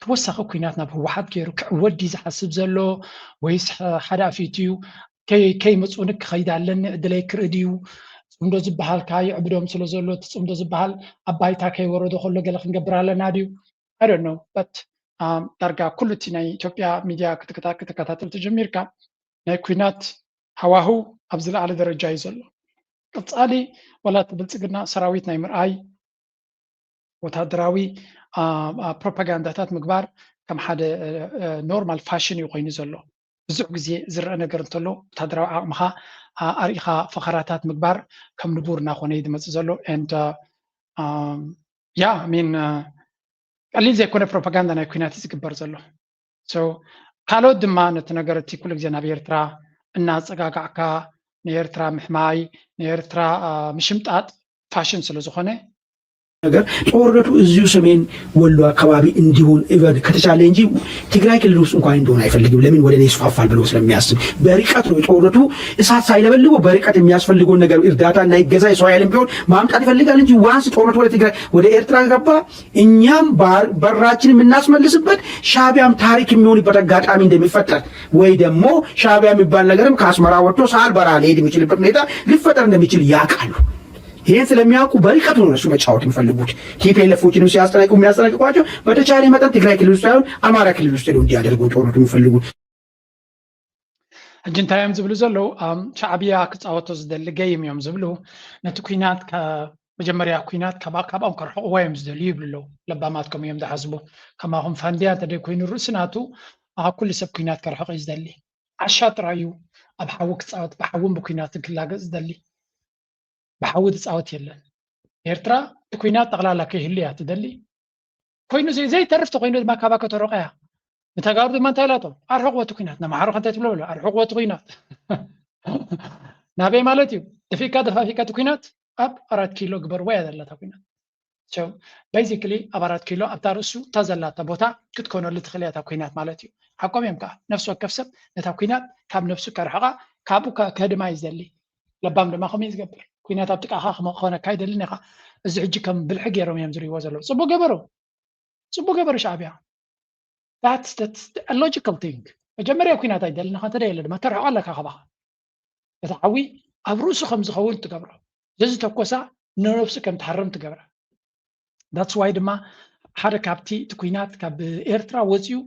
ተወሳኺ ኩናት ናብ ህወሓት ገይሩ ክዕወት ድዩ ዝሓስብ ዘሎ ወይስ ሓደ ኣፊቱ እዩ? ከይመፁኒ ክኸይድ ኣለኒ ዕድለይ ክርኢ ድዩ? ፅምዶ ዝበሃል ከዓ ይዕብዶም ስለ ዘሎ እቲ ፅምዶ ዝበሃል ኣብ ባይታ ከይወረዶ ከሎ ገለ ክንገብር ኣለና ድዩ? I don't know but ዳርጋ ኩሉ እቲ ናይ ኢትዮጵያ ሚድያ ክትከታተል ተጀሚርካ ናይ ኩናት ሃዋህው ኣብ ዝለዓለ ደረጃ እዩ ዘሎ። ቀፃሊ ዋላ እቲ ብልፅግና ሰራዊት ናይ ምርኣይ ወታደራዊ ፕሮፓጋንዳታት ምግባር ከም ሓደ ኖርማል ፋሽን እዩ ኮይኑ ዘሎ። ብዙሕ ግዜ ዝረአ ነገር እንተሎ ወታደራዊ ዓቕምኻ ኣርኢኻ ፈኸራታት ምግባር ከም ንቡር እናኾነ እዩ ዝመፅእ ዘሎ። And yeah I mean ቀሊል ዘይኮነ ፕሮፓጋንዳ ናይ ኩናት እዩ ዝግበር ዘሎ። ካልኦት ድማ ነቲ ነገር እቲ ኩሉ ግዜ ናብ ኤርትራ እናፀጋጋዕካ ንኤርትራ ምሕማይ ንኤርትራ ምሽምጣጥ ፋሽን ስለ ዝኾነ ነገር ጦርነቱ እዚሁ ሰሜን ወሎ አካባቢ እንዲሆን even ከተቻለ እንጂ ትግራይ ክልል ውስጥ እንኳን እንደሆነ አይፈልግም። ለምን ወደ እኔ ይስፋፋል ብሎ ስለሚያስብ በርቀት ነው የጦርነቱ እሳት ሳይለበልበው በርቀት የሚያስፈልገውን ነገር እርዳታ እና ይገዛ የሰው ኃይልም ቢሆን ማምጣት ይፈልጋል እንጂ ዋንስ ጦርነቱ ወደ ትግራይ ወደ ኤርትራ ገባ እኛም በራችን የምናስመልስበት ሻቢያም ታሪክ የሚሆንበት አጋጣሚ እንደሚፈጠር ወይ ደግሞ ሻቢያ የሚባል ነገርም ከአስመራ ወጥቶ ሳልበራ ሊሄድ የሚችልበት ሁኔታ ሊፈጠር እንደሚችል ያውቃሉ። ይህን ስለሚያውቁ በርቀቱ ነው እነሱ መጫወት የሚፈልጉት። ቲፒኤልኤፎችንም ሲያስጠነቅቁ የሚያስጠነቅቋቸው በተቻለ መጠን ትግራይ ክልል ውስጥ ሳይሆን አማራ ክልል ውስጥ ሄደው እንዲያደርጉ ጦርነቱ የሚፈልጉት። ሕጂ እንታይ እዮም ዝብሉ ዘለዉ? ሻዕብያ ክፃወቶ ዝደሊ ገይም እዮም ዝብሉ። ነቲ ኩናት መጀመርያ ኩናት ካብኣም ከርሕቕዎ እዮም ዝደልዩ ይብሉ ኣለዉ። ለባማት ከምኡ እዮም ዝሓስቡ። ከማኹም ፋንድያ እንተደይ ኮይኑ ርእሲ ናቱ ኩሉ ሰብ ኩናት ከርሕቕ እዩ ዝደሊ። ዓሻ ጥራይ እዩ ኣብ ሓዊ ክፃወት ብሓውን ብኩናትን ክላገፅ ዝደሊ። ብሓዊ ዝፃወት የለን። ኤርትራ እቲ ኩናት ጠቕላላ ከይህሉ እያ ትደሊ። ኮይኑ ዘይተርፍ ተኮይኑ ድማ ካባ ከተረቀያ ንተጋሩ ድማ እንታይ ኢላቶም ኣርሕቅዎ እቲ ኩናት ነማሓሩ ከንታይ ትብሎ ኣሎ ኣርሕቅዎ እቲ ኩናት ናበይ ማለት እዩ ደፊካ ደፋፊካ እቲ ኩናት ኣብ ኣራት ኪሎ ግበርዋ እያ ዘለታ ኩናት So basically ኣብ ኣራት ኪሎ ኣብታ ርእሱ እታ ዘላታ ቦታ ክትኮነሉ ትኽእል እያ እታ ኩናት ማለት እዩ። ሓቆም እዮም ከዓ ነፍሲ ወከፍ ሰብ ነታ ኩናት ካብ ነፍሱ ከርሕቓ ካብኡ ከ- ከድማ እዩ ዝደሊ። ለባም ድማ ከምኡ እዩ ዝገብር። ኩናት ኣብ ጥቃኻ ክኾነካ ኣይደልን ኢኻ። እዚ ሕጂ ከም ብልሒ ገይሮም እዮም ዝርእይዎ ዘለዉ። ፅቡቅ ገበሩ፣ ፅቡቅ ገበሩ ሻዕብያ። That's that's a logical thing። መጀመርያ ኩናት ኣይደልን ኢኻ እንተደየለ ድማ ተርሕቆ ኣለካ ካባኻ። እቲ ሓዊ ኣብ ርእሱ ከም ዝኸውን ትገብሮ፣ ዘዝተኮሳ ንነብሱ ከም ትሃርም ትገብራ። That's why ድማ ሓደ ካብቲ እቲ ኩናት ካብ ኤርትራ ወፂኡ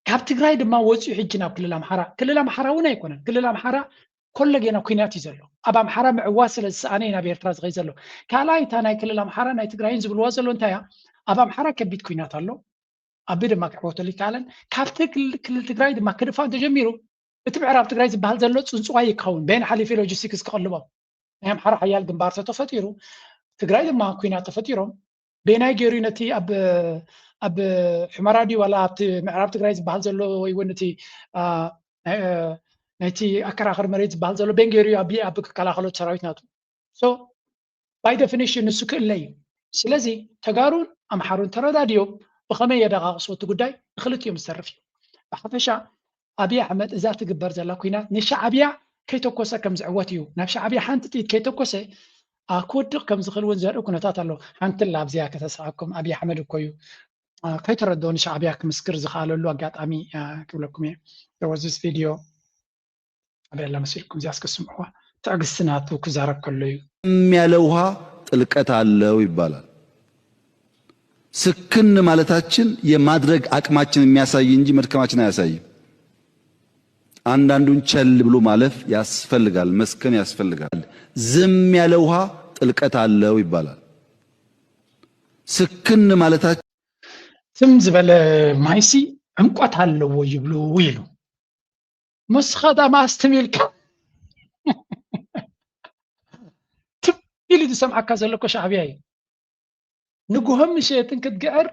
ካብ ትግራይ ድማ ወፂኡ ሕጂ ናብ ክልል ኣምሓራ፣ ክልል ኣምሓራ እውን ኣይኮነን፣ ክልል ኣምሓራ ኮሎ ጌና ኩናት እዩ ዘሎ። ኣብ ኣምሓራ ምዕዋት ስለ ዝሰኣነ እዩ ናብ ኤርትራ ዝኸይ ዘሎ። ካልኣይ እታ ናይ ክልል ኣምሓራ ናይ ትግራይን ዝብልዋ ዘሎ እንታይ እያ? ኣብ ኣምሓራ ከቢድ ኩናት ኣሎ፣ ኣቢ ድማ ክዕወተሉ ይከኣለን። ካብቲ ክልል ክልል ትግራይ ድማ ክድፋእ እንተጀሚሩ እቲ ምዕራብ ትግራይ ዝበሃል ዘሎ ፅንፅዋይ ክኸውን በየን ሓሊፈ ሎጂስቲክስ ክቐልቦም ናይ ኣምሓራ ሓያል ግንባር ተተፈጢሩ ትግራይ ድማ ኩናት ተፈጢሮም በየናይ ገይሩ ነቲ ኣብ ኣብ ሑመራ ድዩ ዋላ ኣብቲ ምዕራብ ትግራይ ዝበሃል ዘሎ ወይ እውን እቲ ናይቲ ኣከራኸር መሬት ዝበሃል ዘሎ ቤን ገይሩ ኣብ ኣብ ክከላኸሎ ሰራዊት ናቱ። So by definition ንሱ ክእለ እዩ። ስለዚ ተጋሩን ኣምሓሩን ተረዳድዮም ብኸመይ የደቃቅስዎ እቲ ጉዳይ ንክልቲኦም ዝተርፍ እዩ። ብሓፈሻ ኣብይ ኣሕመድ እዛ ትግበር ዘላ ኩናት ንሻዕብያ ከይተኮሰ ከም ዝዕወት እዩ። ናብ ሻዕብያ ሓንቲ ጥይት ከይተኮሰ ክወድቕ ከም ዝኽእል እውን ዘርኢ ኩነታት ኣሎ። ሓንቲ ላብዚያ ከተስሓኩም ኣብይ ኣሕመድ እኮ እዩ ከይተረድኦ ንሻዕብያ ክምስክር ዝኽኣለሉ ኣጋጣሚ ክብለኩም እየ። There was this video ኣበይ ኣላ መሲልኩም እዚኣ እስከ ስምዕዋ። ትዕግስቲ ናቱ ክዛረብ ከሎ እዩ። ዝም ያለ ውሃ ጥልቀት አለው ይባላል። ስክን ማለታችን የማድረግ አቅማችን የሚያሳይ እንጂ መድከማችን አያሳይም። አንዳንዱን ቸል ብሎ ማለፍ ያስፈልጋል፣ መስከን ያስፈልጋል። ዝም ያለ ውሃ ጥልቀት አለው ይባላል። ስክን ማለታችን ትም ዝበለ ማይሲ ዕምቆት ኣለዎ ይብሉ ኢሉ። ምስኻ ዳማስትም ኢልካ ትም ኢሉ ዝሰምዓካ ዘሎ እኮ ሻዕብያ እዩ። ንጉሆ ምሸትን ክትግዕር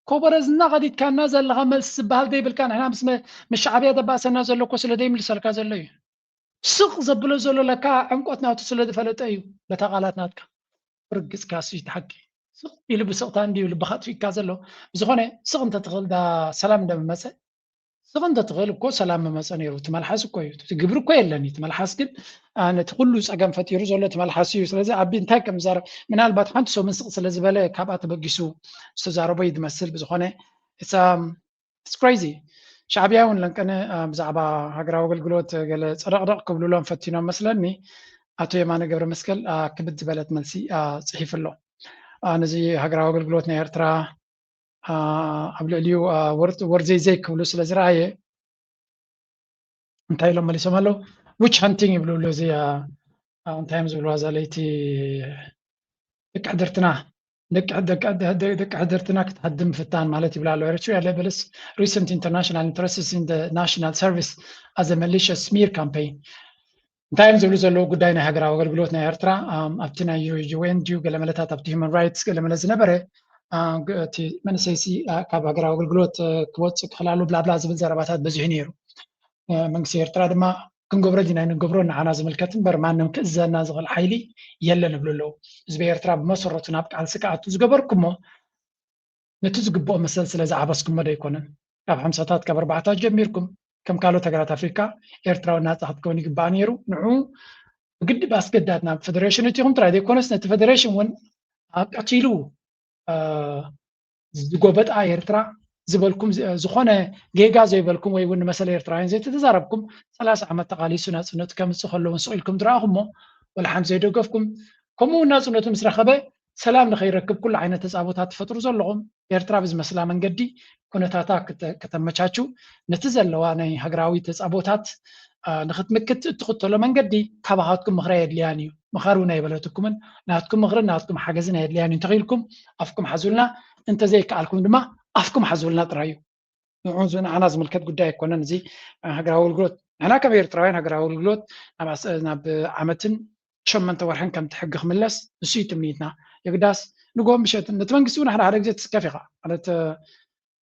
ኮበረዝና ቀዲድካና ዘለኻ መልሲ ዝበሃል ዘይብልካ ንሕና ምስ መ- ምስ ሻዕብያ ደባእሰና ዘሎ እኮ ስለ ዘይምልሰልካ ዘሎ እዩ። ስቕ ዘብሎ ዘሎ ለካ ዕምቆት ናቱ ስለ ዝፈለጠ እዩ። በታ ቃላት ናትካ ርግጽካ ሲ ሓቂ ስቕ ኢሉ ብስቕታ እንድዩ ልብኻ ኣጥፊእካ ዘሎ። ብዝኾነ ስቕ እንተትኽእል ዳ ሰላም እንደምመጸ ስቕ እንተትኽእል እኮ ሰላም ምመጸ ነይሩ። እቲ መልሓስ እኮ እዩ፣ እቲ ግብሪ እኮ የለን እዩ። እቲ መልሓስ ግን ነቲ ኩሉ ጸገም ፈጢሩ ዘሎ እቲ መልሓስ እዩ። ስለዚ ኣቢ እንታይ ከም ዝዛረብ ምናልባት ሓንቲ ሰሙን ስቕ ስለ ዝበለ ካብኣ ተበጊሱ ዝተዛረቦ እዩ ዝመስል። ብዝኾነ it's crazy። ሻዕብያ እውን ለንቀነ ብዛዕባ ሃገራዊ ኣገልግሎት ገለ ጸደቕደቕ ክብልሎም ፈቲኖም መስለኒ። ኣቶ የማነ ገብረ መስቀል ክብድ ዝበለት መልሲ ጽሒፉ ኣሎ። ነዚ ሃገራዊ ኣገልግሎት ናይ ኤርትራ ኣብ ልዕሊኡ ወርዘይ ዘይ ክብሉ ስለ ዝረኣየ እንታይ ኢሎም መሊሶም ኣለዉ? ዊች ሃንቲንግ ይብሉ ኣሎ። እዚ እንታይ እዮም ዝብልዋ እዛ ለይቲ ደቂ ሕድርትና ደቂ ሕድርትና ክትሃድም ምፍታን ማለት ይብላ ኣለዉ። Eritrea labels recent international interests in the national service as a malicious smear campaign። እንታይ እዮም ዝብሉ ዘለዉ? ጉዳይ ናይ ሃገራዊ ኣገልግሎት ናይ ኤርትራ ኣብቲ ናይ ዩ ኤን ድዩ ገለመለታት ኣብቲ ሂማን ራይትስ ገለመለ ዝነበረ እቲ መንእሰይሲ ካብ ሃገራዊ ኣገልግሎት ክወፅእ ክኽላሉ ብላብላ ዝብል ዘረባታት በዚሑ ነይሩ። መንግስቲ ኤርትራ ድማ ክንገብሮ ዲና ንገብሮ ንዓና ዝምልከት እምበር ማንም ክእዘና ዝኽእል ሓይሊ የለን ይብሉ ኣለዉ። ህዝቢ ኤርትራ ብመሰረቱ ናብ ቃልሲ ክኣቱ ዝገበርኩሞ ነቲ ዝግብኦ መሰል ስለ ዝዓበስኩሞ ዶ ኣይኮነን? ካብ ሓምሳታት ካብ ኣርባዕታት ጀሚርኩም ከም ካልኦት ሃገራት ኣፍሪካ ኤርትራዊ ናፃ ክትከውን ይግባእ ነይሩ። ንዑ ብግዲ ብኣስገዳድ ናብ ፈደሬሽን እቲኹም ጥራይ ዘይኮነስ ነቲ ፈደሬሽን እውን ቀቲሉ ዝጎበጣ ኤርትራ ዝበልኩም ዝኾነ ጌጋ ዘይበልኩም ወይ እውን ንመሰል ኤርትራውያን ዘይተተዛረብኩም ሰላሳ ዓመት ተቓሊሱ ናፅነቱ ከምፅእ ከለውን ስቕ ኢልኩም ዝረኣኹሞ ወላ ሓንቲ ዘይደገፍኩም ከምኡ እውን ናፅነቱ ምስ ረኸበ ሰላም ንኸይረክብ ኩሉ ዓይነት ተፃቦታት ትፈጥሩ ዘለኹም ኤርትራ ብዝመስላ መንገዲ ኩነታታ ከተመቻችው ነቲ ዘለዋ ናይ ሃገራዊ ተፃቦታት ንክትምክት እትኽተሎ መንገዲ ካባኻትኩም ምኽሪ ኣየድልያን እዩ። ምኸሩና ኣይበለትኩምን። ናትኩም ምኽርን ናትኩም ሓገዝን ኣየድልያን እዩ እንተኽኢልኩም ኣፍኩም ሓዙልና፣ እንተዘይከኣልኩም ድማ ኣፍኩም ሓዙልና ጥራይ እዩ። ንዑ ንዓና ዝምልከት ጉዳይ ኣይኮነን። እዚ ሃገራዊ ኣገልግሎት ንሕና ከም ኤርትራውያን ሃገራዊ ኣገልግሎት ናብ ዓመትን ሸመንተ ወርሕን ከምቲ ሕጊ ክምለስ ንሱ እዩ ትምኒትና። የግዳስ ንግሆ ምሸትን ነቲ መንግስቲ እውን ሓደ ሓደ ግዜ ትስከፍ ኢኻ ማለት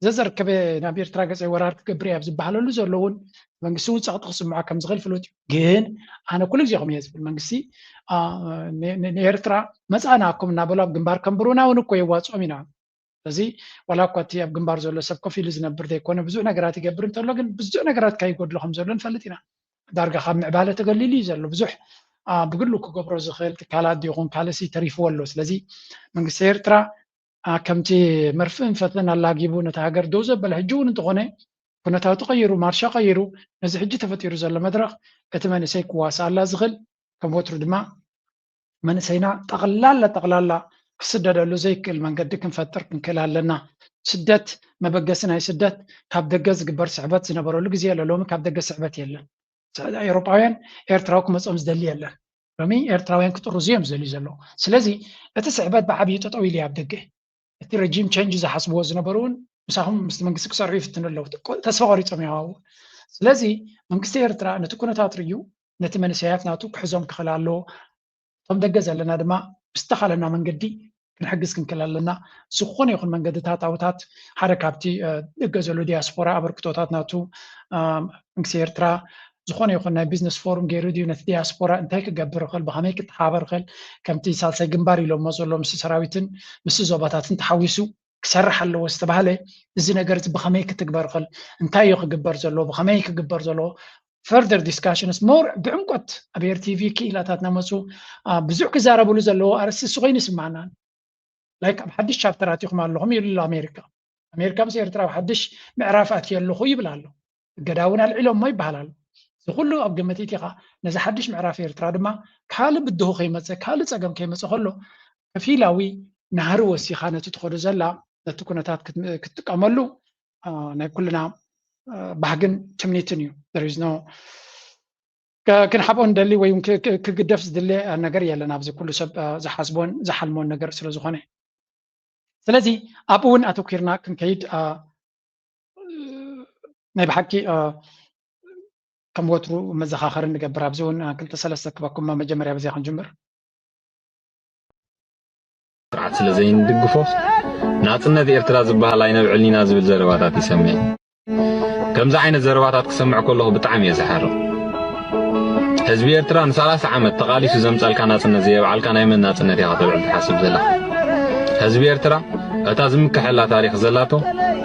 ዘዘርከበ ናብ ኤርትራ ገጸይ ወራር ክገብር እየ ኣብ ዝበሃለሉ ዘሎ እውን መንግስቲ እውን ጸቕጢ ክስምዖ ከም ዝኽእል ፍሉጥ እዩ። ግን ኣነ ኩሉ ግዜ ከምኡ እየ ዝብል፣ መንግስቲ ንኤርትራ መጻእናኩም እናበሉ ኣብ ግንባር ከንብሩና እውን እኮ የዋፅኦም ኢና። ስለዚ ዋላ እኳ እቲ ኣብ ግንባር ዘሎ ሰብ ኮፍ ኢሉ ዝነብር ዘይኮነ ብዙሕ ነገራት ይገብር እንተሎ፣ ግን ብዙሕ ነገራት ካይጎድሎ ከም ዘሎ ንፈልጥ ኢና። ዳርጋ ካብ ምዕባለ ተገሊሉ እዩ ዘሎ። ብዙሕ ብግሉ ክገብሮ ዝኽእል ትካላት ይኹን ካልእሲ ተሪፍዎ ኣሎ። ስለዚ መንግስቲ ኤርትራ ከምቲ መርፍእን ፈትልን ኣላጊቡ ነቲ ሃገር ደው ዘበለ፣ ሕጂ እውን እንተኾነ ኩነታቱ ቀይሩ፣ ማርሻ ቀይሩ፣ ነዚ ሕጂ ተፈጢሩ ዘሎ መድረኽ እቲ መንእሰይ ክዋስኣላ ዝኽእል፣ ከም ወትሩ ድማ መንእሰይና ጠቕላላ ጠቕላላ ክስደደሉ ዘይክእል መንገዲ ክንፈጥር ክንክእል ኣለና። ስደት፣ መበገሲ ናይ ስደት ካብ ደገ ዝግበር ስዕበት ዝነበረሉ ግዜ ኣሎ። ሎሚ ካብ ደገ ስዕበት የለን። ኤውሮጳውያን ኤርትራዊ ክመጾም ዝደሊ የለን። ሎሚ ኤርትራውያን ክጥርዙ እዮም ዝደልዩ ዘለዉ። ስለዚ እቲ ስዕበት ብዓብዩ ጠጠው ኢሉ ኣብ ደገ። እቲ ረጂም ቸንጅ ዝሓስብዎ ዝነበሩ እውን ምሳኹም ምስቲ መንግስቲ ክሰርሑ ይፍትኑ ኣለዉ። ተስፋ ቆሪጾም እዮም ኣብኡ። ስለዚ መንግስቲ ኤርትራ ነቲ ኩነታት ርእዩ ነቲ መንእሰያት ናቱ ክሕዞም ክኽእል ኣለዎ። እቶም ደገ ዘለና ድማ ብዝተኻለና መንገዲ ክንሕግዝ ክንክእል ኣለና። ዝኾነ ይኹን መንገድታት ኣውታት ሓደ ካብቲ ደገ ዘሎ ዲያስፖራ ኣበርክቶታት ናቱ መንግስቲ ኤርትራ ዝኾነ ይኹን ናይ ቢዝነስ ፎርም ገይሩ ድዩ ነቲ ዲያስፖራ እንታይ ክገብር ይኽእል፣ ብኸመይ ክተሓባበር ይኽእል፣ ከምቲ ሳልሳይ ግንባር ኢሎሞ ዘሎ ምስ ሰራዊትን ምስ ዞባታትን ተሓዊሱ ክሰርሕ ኣለዎ ዝተባህለ እዚ ነገር እዚ ብኸመይ ክትግበር ይኽእል፣ እንታይ እዩ ክግበር ዘለዎ፣ ብኸመይ ክግበር ዘለዎ further discussions more ብዕምቆት ኣብ ኤር ቲቪ ክኢላታት ናመፁ ብዙሕ ክዛረብሉ ዘለዎ ኣርእስቲ እሱ ኮይኑ ይስማዕና። ላይክ ኣብ ሓድሽ ቻፕተር ኣቲኹም ኣለኹም ይብሉ ኣሎ ኣሜሪካ። ኣሜሪካ ምስ ኤርትራ ኣብ ሓድሽ ምዕራፍ ኣትየ ኣለኹ ይብል ኣሎ። እገዳ እውን ኣልዒሎሞ ይበሃል ኣሎ። እዚ ኩሉ ኣብ ግምት ኢኻ። ነዚ ሓድሽ ምዕራፍ ኤርትራ ድማ ካልእ ብድሆ ከይመፀ ካልእ ፀገም ከይመፀ ከሎ ከፊላዊ ናህሪ ወሲኻ ነቲ ትኸዶ ዘላ ነቲ ኩነታት ክትጥቀመሉ ናይ ኩልና ባህግን ትምኒትን እዩ። ክንሓብኦ ንደሊ ወይ ክግደፍ ዝድለ ነገር የለን። ኣብዚ ኩሉ ሰብ ዝሓስቦን ዝሓልሞን ነገር ስለ ዝኾነ፣ ስለዚ ኣብኡ እውን ኣተኪርና ክንከይድ ናይ ብሓቂ ከም ወትሩ መዘኻኸሪ ንገብር። ኣብዚ እውን ክልተ ሰለስተ ክበኩም መጀመርያ በዚያ ክንጅምር። ስርዓት ስለ ዘይንድግፎ ናጽነት ኤርትራ ዝበሃል ኣይነብዕልን ኢና ዝብል ዘረባታት ይሰምዕ። ከምዚ ዓይነት ዘረባታት ክሰምዕ ከለኹ ብጣዕሚ እየ ዝሓርቕ። ህዝቢ ኤርትራ ን30 ዓመት ተቓሊሱ ዘምጻልካ ናጽነት ዘየብዓልካ ናይ መን ናጽነት ኢኻ ተብዕል ትሓስብ ዘለኻ? ህዝቢ ኤርትራ እታ ዝምከሐላ ታሪኽ ዘላቶ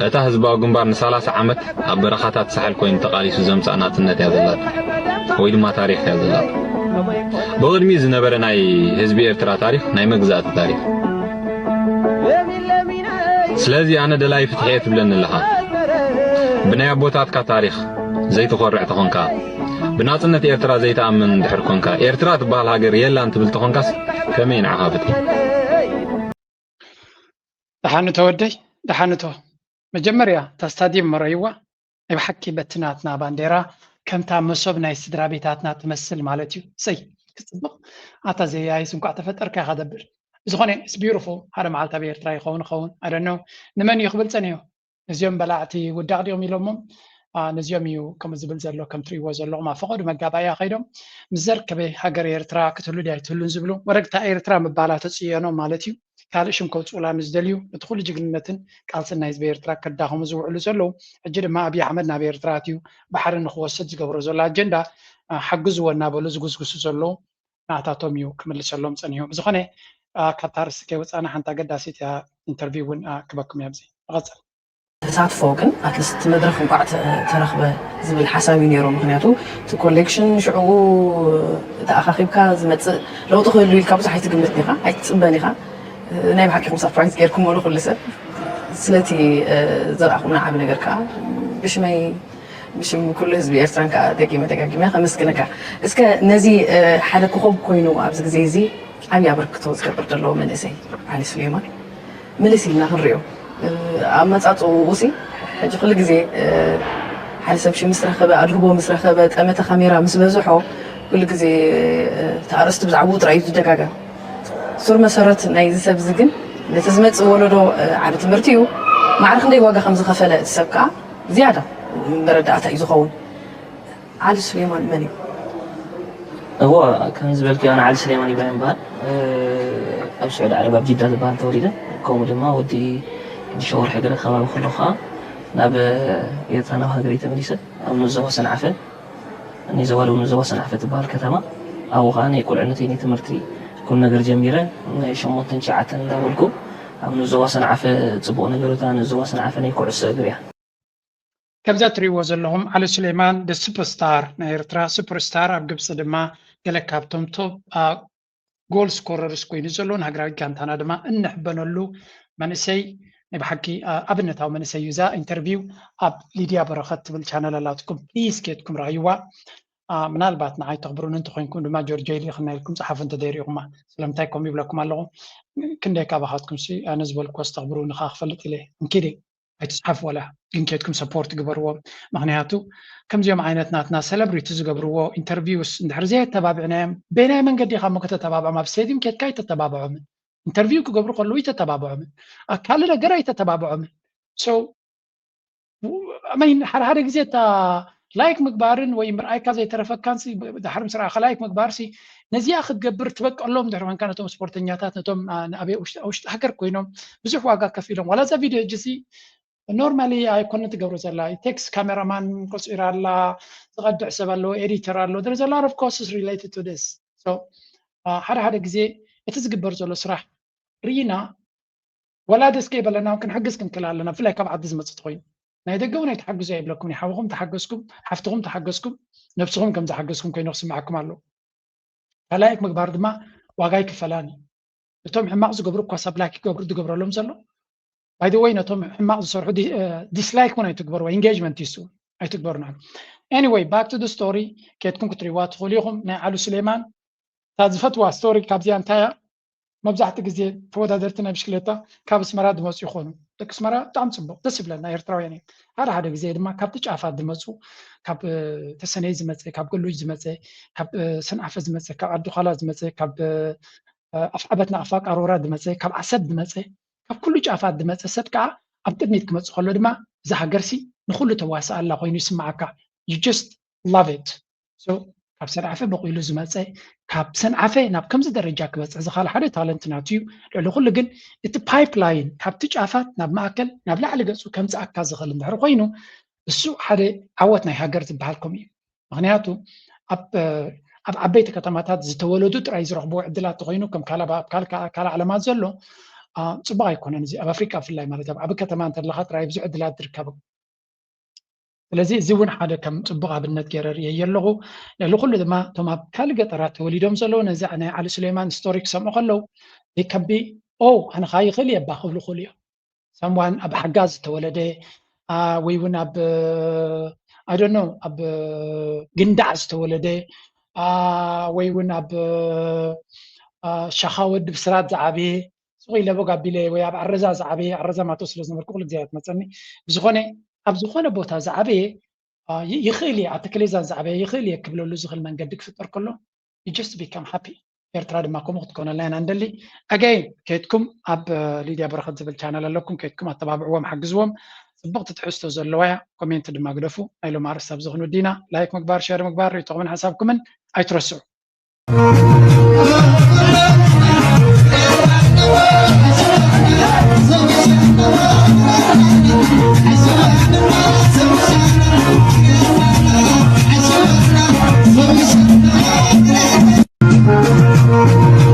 እታ ህዝባዊ ግንባር ን30 ዓመት ኣብ በረኻታት ሳሕል ኮይኑ ተቓሊሱ ዘምጻእ ናጽነት እያ ዘላቶ ወይ ድማ ታሪኽ እያ ዘላቶ። ብቕድሚኡ ዝነበረ ናይ ህዝቢ ኤርትራ ታሪኽ ናይ መግዛእቲ ታሪኽ። ስለዚ ኣነ ደላይ ፍትሒ እየ ትብለኒ ኣለኻ። ብናይ ኣቦታትካ ታሪኽ ዘይትኾርዕ ተኾንካ፣ ብናጽነት ኤርትራ ዘይትኣምን እንድሕር ኮንካ፣ ኤርትራ ትበሃል ሃገር የላን ትብል ተኾንካስ ከመይ ንዓኻ ፍትሒ? ደሓንቶ ወደይ፣ ደሓንቶ። መጀመርያ እታ ስታድየም መረይዋ ናይ ብሓቂ በቲ ናትና ባንዴራ ከምታ መሶብ ናይ ስድራ ቤታትና ትመስል ማለት እዩ። ሰይ ክጽብቕ ኣታ ዘያይስ እንኳዕ ተፈጠርካ ኢኻ ደብል። ዝኾነ it's beautiful። ሓደ መዓልቲ ኣብ ኤርትራ ይኸውን ኸውን ኣደነው ንመን እዩ ክብል ጸኒሑ። ነዚኦም በላዕቲ ውዳቕ ዲኦም ኢሎሞም ነዚኦም እዩ ከምኡ ዝብል ዘሎ። ከም ትርእይዎ ዘለኹም ኣብ ፈቐዱ መጋባእያ ከይዶም ምስ ዘርከበ ሃገር ኤርትራ ክትህሉ ድያ ኣይትህሉን ዝብሉ ወረግታ ኤርትራ ምባላ ተጽየኖም ማለት እዩ። ካልእ ሽም ከውፅኡላ ንዝደልዩ እቲ ኩሉ ጅግንነትን ቃልስን ናይ ህዝቢ ኤርትራ ከዳኸሙ ዝውዕሉ ዘለዉ ሕጂ ድማ ኣብይ ኣሕመድ ናብ ኤርትራ ኣትዩ ባሕሪ ንክወስድ ዝገብሮ ዘሎ ኣጀንዳ ሓግዝዎ እናበሉ ዝጉስጉሱ ዘለዉ ናታቶም እዩ ክምልሰሎም ፀኒሑ። ብዝኾነ ካብታ ርእሲ ከይወፃና ሓንቲ ኣገዳሲት እያ ኢንተርቪው እውን ክበኩም እያ። ኣብዚ ንቐፅል። ተሳትፎ ግን ኣትሊስት እቲ መድረኽ እንኳዕ ተረኽበ ዝብል ሓሳብ እዩ ነይሩ። ምክንያቱ እቲ ኮሌክሽን ሽዕኡ ተኣኻኺብካ ዝመፅእ ለውጢ ክህሉ ኢልካ ብዙሕ ኣይትግምትን ኢኻ፣ ኣይትፅበን ኢኻ። ናይ ብሓቂኹም ሰርፕራይዝ ገይርኩሞ ንኩሉ ሰብ። ስለቲ ዘርኣኹምና ዓቢ ነገር ከዓ ብሽመይ ብሽም ኩሉ ህዝቢ ኤርትራን ከዓ ደጊመ ደጋጊመ ከመስግነካ። እስከ ነዚ ሓደ ኮኾብ ኮይኑ ኣብዚ ግዜ እዚ ዓብዪ ኣበርክቶ ዝገብር ዘሎ መንእሰይ ዓሊ ሱሌማን ምልስ ኢልና ክንሪኦ ኣመፃፅኡ ሲ ሕጂ ኩሉ ግዜ ሓደ ሰብ ሽም ምስ ረኸበ ኣድህቦ ምስ ረኸበ ጠመተ ካሜራ ምስ በዝሖ ኩሉ ግዜ እቲ ኣርእስቲ ብዛዕባኡ ጥራይ እዩ ዝደጋገም። ሱር መሰረት ናይዚ ሰብ እዚ ግን ነቲ ዝመፅእ ወለዶ ዓቢ ትምህርቲ እዩ። ማዕረ ክንደይ ዋጋ ከም ዝኸፈለ እቲ ሰብ ከዓ ዝያዳ መረዳእታ እዩ ዝኸውን። ዓሊ ሱሌማን መን እዩ? እዎ ከምዚ ዝበልክዮ ኣነ ዓሊ ሱሌማን ኢብራሂም ይበሃል። ኣብ ስዑዲ ዓረብ ኣብ ጅዳ ዝበሃል ተወሊደ። ከምኡ ድማ ወዲ ሸወር ሕግረ ከባቢ ኩሉ ከዓ ናብ ኤርትራ ናብ ሃገረይ ተመሊሰ ኣብ ንዞባ ሰንዓፈ ናይ ዘዋደው ንዞባ ሰንዓፈ ትበሃል ከተማ ኣብኡ ከዓ ናይ ቁልዕነተይ ናይ ትምህርቲ ኩሉ ነገር ጀሚረ። ናይ ሸሞንተን ትሽዓተን እንዳበልኩ ኣብ ንዞባ ሰንዓፈ ፅቡቕ ነገር እታ ንዞባ ሰንዓፈ ናይ ኩዕሶ እግሪ እያ። ከምዛ ትሪእዎ ዘለኹም ዓሊ ሱሌማን ደ ሱፐርስታር ናይ ኤርትራ ሱፐርስታር ኣብ ግብፂ ድማ ገለ ካብቶም ቶፕ ጎል ስኮረርስ ኮይኑ ዘሎ ንሃገራዊ ጋንታና ድማ እንሕበነሉ መንእሰይ ናይ ብሓቂ ኣብነታዊ መንእሰይ እዩ። እዛ ኢንተርቪው ኣብ ሊድያ በረኸት ትብል ቻነል ኣላትኩም ፕሊስ ኬድኩም ረኣይዋ። ምናልባት ንዓይ ተኽብሩኒ እንተኮይንኩም ድማ ጆርጆ ይልእኽና ኢልኩም ፀሓፉ እንተዘይሪእኹማ ስለምንታይ ከምኡ ይብለኩም ኣለኹ። ክንደይ ካባኻትኩም ኣነ ዝበልኩዎ ዝተኽብሩኒ ከዓ ክፈልጥ ኢለ እንኪዲ ኣይትፅሓፉ ወላ ግን ኬድኩም ሰፖርት ግበርዎም። ምክንያቱ ከምዚኦም ዓይነት ናትና ሰለብሪቲ ዝገብርዎ ኢንተርቪውስ እንድሕር ዘየተባብዕናዮም በየናይ መንገዲ ኢኻ እሞ ከተተባብዖም? ኣብ ስቴድዩም ኬድካ ኣይተተባብዖምን። ኢንተርቪው ክገብሩ ከለዉ ኣይተተባብዖምን። ኣብ ካልእ ነገር ኣይተተባብዖምን። So I mean ሓደ ሓደ ግዜ እታ ላይክ ምግባርን ወይ ምርኣይካ ዘይተረፈካን ሲ ድሕሪ ምስ ረኣኻ ላይክ ምግባር ሲ ነዚኣ ክትገብር ትበቀሎም ድሕሪ ኮንካ ነቶም ስፖርተኛታት ነቶም ኣብ ውሽጢ ሃገር ኮይኖም ብዙሕ ዋጋ ከፊሎም ዋላ እዛ ቪድዮ ሕጂ ሲ normally ኣይኮነን ትገብሮ ዘላ ቴክስ ካሜራማን ቆፂራ ኣላ ዝቐድዕ ሰብ ኣለዎ ኤዲተር ኣሎ there is a lot of costs related to this ሓደ ሓደ ግዜ እቲ ዝግበር ዘሎ ስራሕ ርኢና ወላ ደስ ከይበለና እውን ክንሕግዝ ክንክእል ኣለና ብፍላይ ካብ ዓዲ ዝመፅእ ተኮይኑ ናይ ደገ እውን ኣይትሓግዙ ኣይብለኩም ሓውኹም ተሓገዝኩም ሓፍትኹም ተሓገዝኩም ነብስኹም ከም ዝሓገዝኩም ኮይኑ ክስምዓኩም ኣለዎ ካልኣይክ ምግባር ድማ ዋጋ ይክፈላን እዩ እቶም ሕማቕ ዝገብሩ እኳ ሰብ ላይክ ይገብሩ ዝገብረሎም ዘሎ by the way ነቶም ሕማቕ ዝሰርሑ dislike እውን ኣይትግበርዎ engagement ይሱ ኣይትግበሩ ንዕም anyway back to the story ኬድኩም ክትሪእዋ ትኽእሉ ኢኹም ናይ ዓሉ ሱሌማን እታ ዝፈትዋ ስቶሪ ካብዚኣ እንታይ እያ መብዛሕትኡ ግዜ ተወዳደርቲ ናይ ብሽክሌታ ካብ ኣስመራ ዝመፁ ይኾኑ ደቂ ኣስመራ ብጣዕሚ ፅቡቕ ደስ ይብለና ኤርትራውያን እዮም ሓደ ሓደ ግዜ ድማ ካብቲ ጫፋት ዝመፁ ካብ ተሰነይ ዝመፀ ካብ ገሉጅ ዝመፀ ካብ ሰንዓፈ ዝመፀ ካብ ዓዲ ዃላ ዝመፀ ካብ ኣፍዓበትና ኣፋ ቃሮራ ዝመፀ ካብ ዓሰብ ዝመፀ ካብ ኩሉ ጫፋት ዝመፀ ሰብ ከዓ ኣብ ቅድሚት ክመፅእ ከሎ ድማ እዛ ሃገርሲ ንኩሉ ተዋስእ ኣላ ኮይኑ ይስምዓካ you just love it ካብ ሰንዓፈ በቂሉ ዝመፀ ካብ ሰንዓፈ ናብ ከምዚ ደረጃ ክበፅሕ ዝኽእል ሓደ ታለንት ናቱ እዩ ልዕሊ ኩሉ ግን እቲ ፓይፕላይን ካብቲ ጫፋት ናብ ማእከል ናብ ላዕሊ ገፁ ከምፅኣካ ዝኽእል እንድሕር ኮይኑ እሱ ሓደ ዓወት ናይ ሃገር ዝበሃል ከምኡ እዩ ምክንያቱ ኣብ ኣብ ዓበይቲ ከተማታት ዝተወለዱ ጥራይ ዝረኽብዎ ዕድላት ተኮይኑ ከም ካልእ ዓለማት ዘሎ ፅቡቅ ኣይኮነን እዚ ኣብ ኣፍሪካ ብፍላይ ማለት ኣብ ዓቢ ከተማ እንተለካ ጥራይ ብዙሕ ዕድላት ዝርከቡ ስለዚ እዚ እውን ሓደ ከም ፅቡቅ ኣብነት ገይረ ርእየ ኣለኹ ልዕሊ ኩሉ ድማ እቶም ኣብ ካልእ ገጠራት ተወሊዶም ዘለዉ ነዚ ናይ ዓሊ ሱሌማን ስቶሪ ክሰምዑ ከለዉ they can be oh ኣነ ከዓ ይኽእል እየ እባ ክብሉ ክእሉ እዮም someone ኣብ ሓጋዝ ዝተወለደ ወይ እውን ኣብ I don't know ኣብ ግንዳዕ ዝተወለደ ወይ እውን ኣብ ሻኻ ወዲ ብስራት ዝዓበየ ስቕ ኢለ ቦግ ኣቢለ ወይ ኣብ ዓረዛ ዝዓበየ ዓረዛ ማቶ ስለ ዝነበርኩ ኩሉ ግዜ ትመፀኒ ብዝኾነ ኣብ ዝኾነ ቦታ ዝዓበየ ይኽእል እየ ኣተክሌዛን ዝዓበየ ይኽእል እየ ክብለሉ ዝኽእል መንገዲ ክፍጠር ከሎ just become happy ኤርትራ ድማ ከምኡ ክትኮነልና ኢና እንደሊ ኣገይ ከይትኩም ኣብ ሊድያ በረኸት ዝብል ቻነል ኣለኩም ከይትኩም ኣተባብዕዎም ሓግዝዎም ፅብቕቲ ትሕዝቶ ዘለዋ እያ ኮሜንት ድማ ግደፉ ናይ ሎም ኣርስቲ ኣብዚ ክንውዲና ላይክ ምግባር ሸር ምግባር ርእቶኹምን ሓሳብኩምን ኣይትረስዑ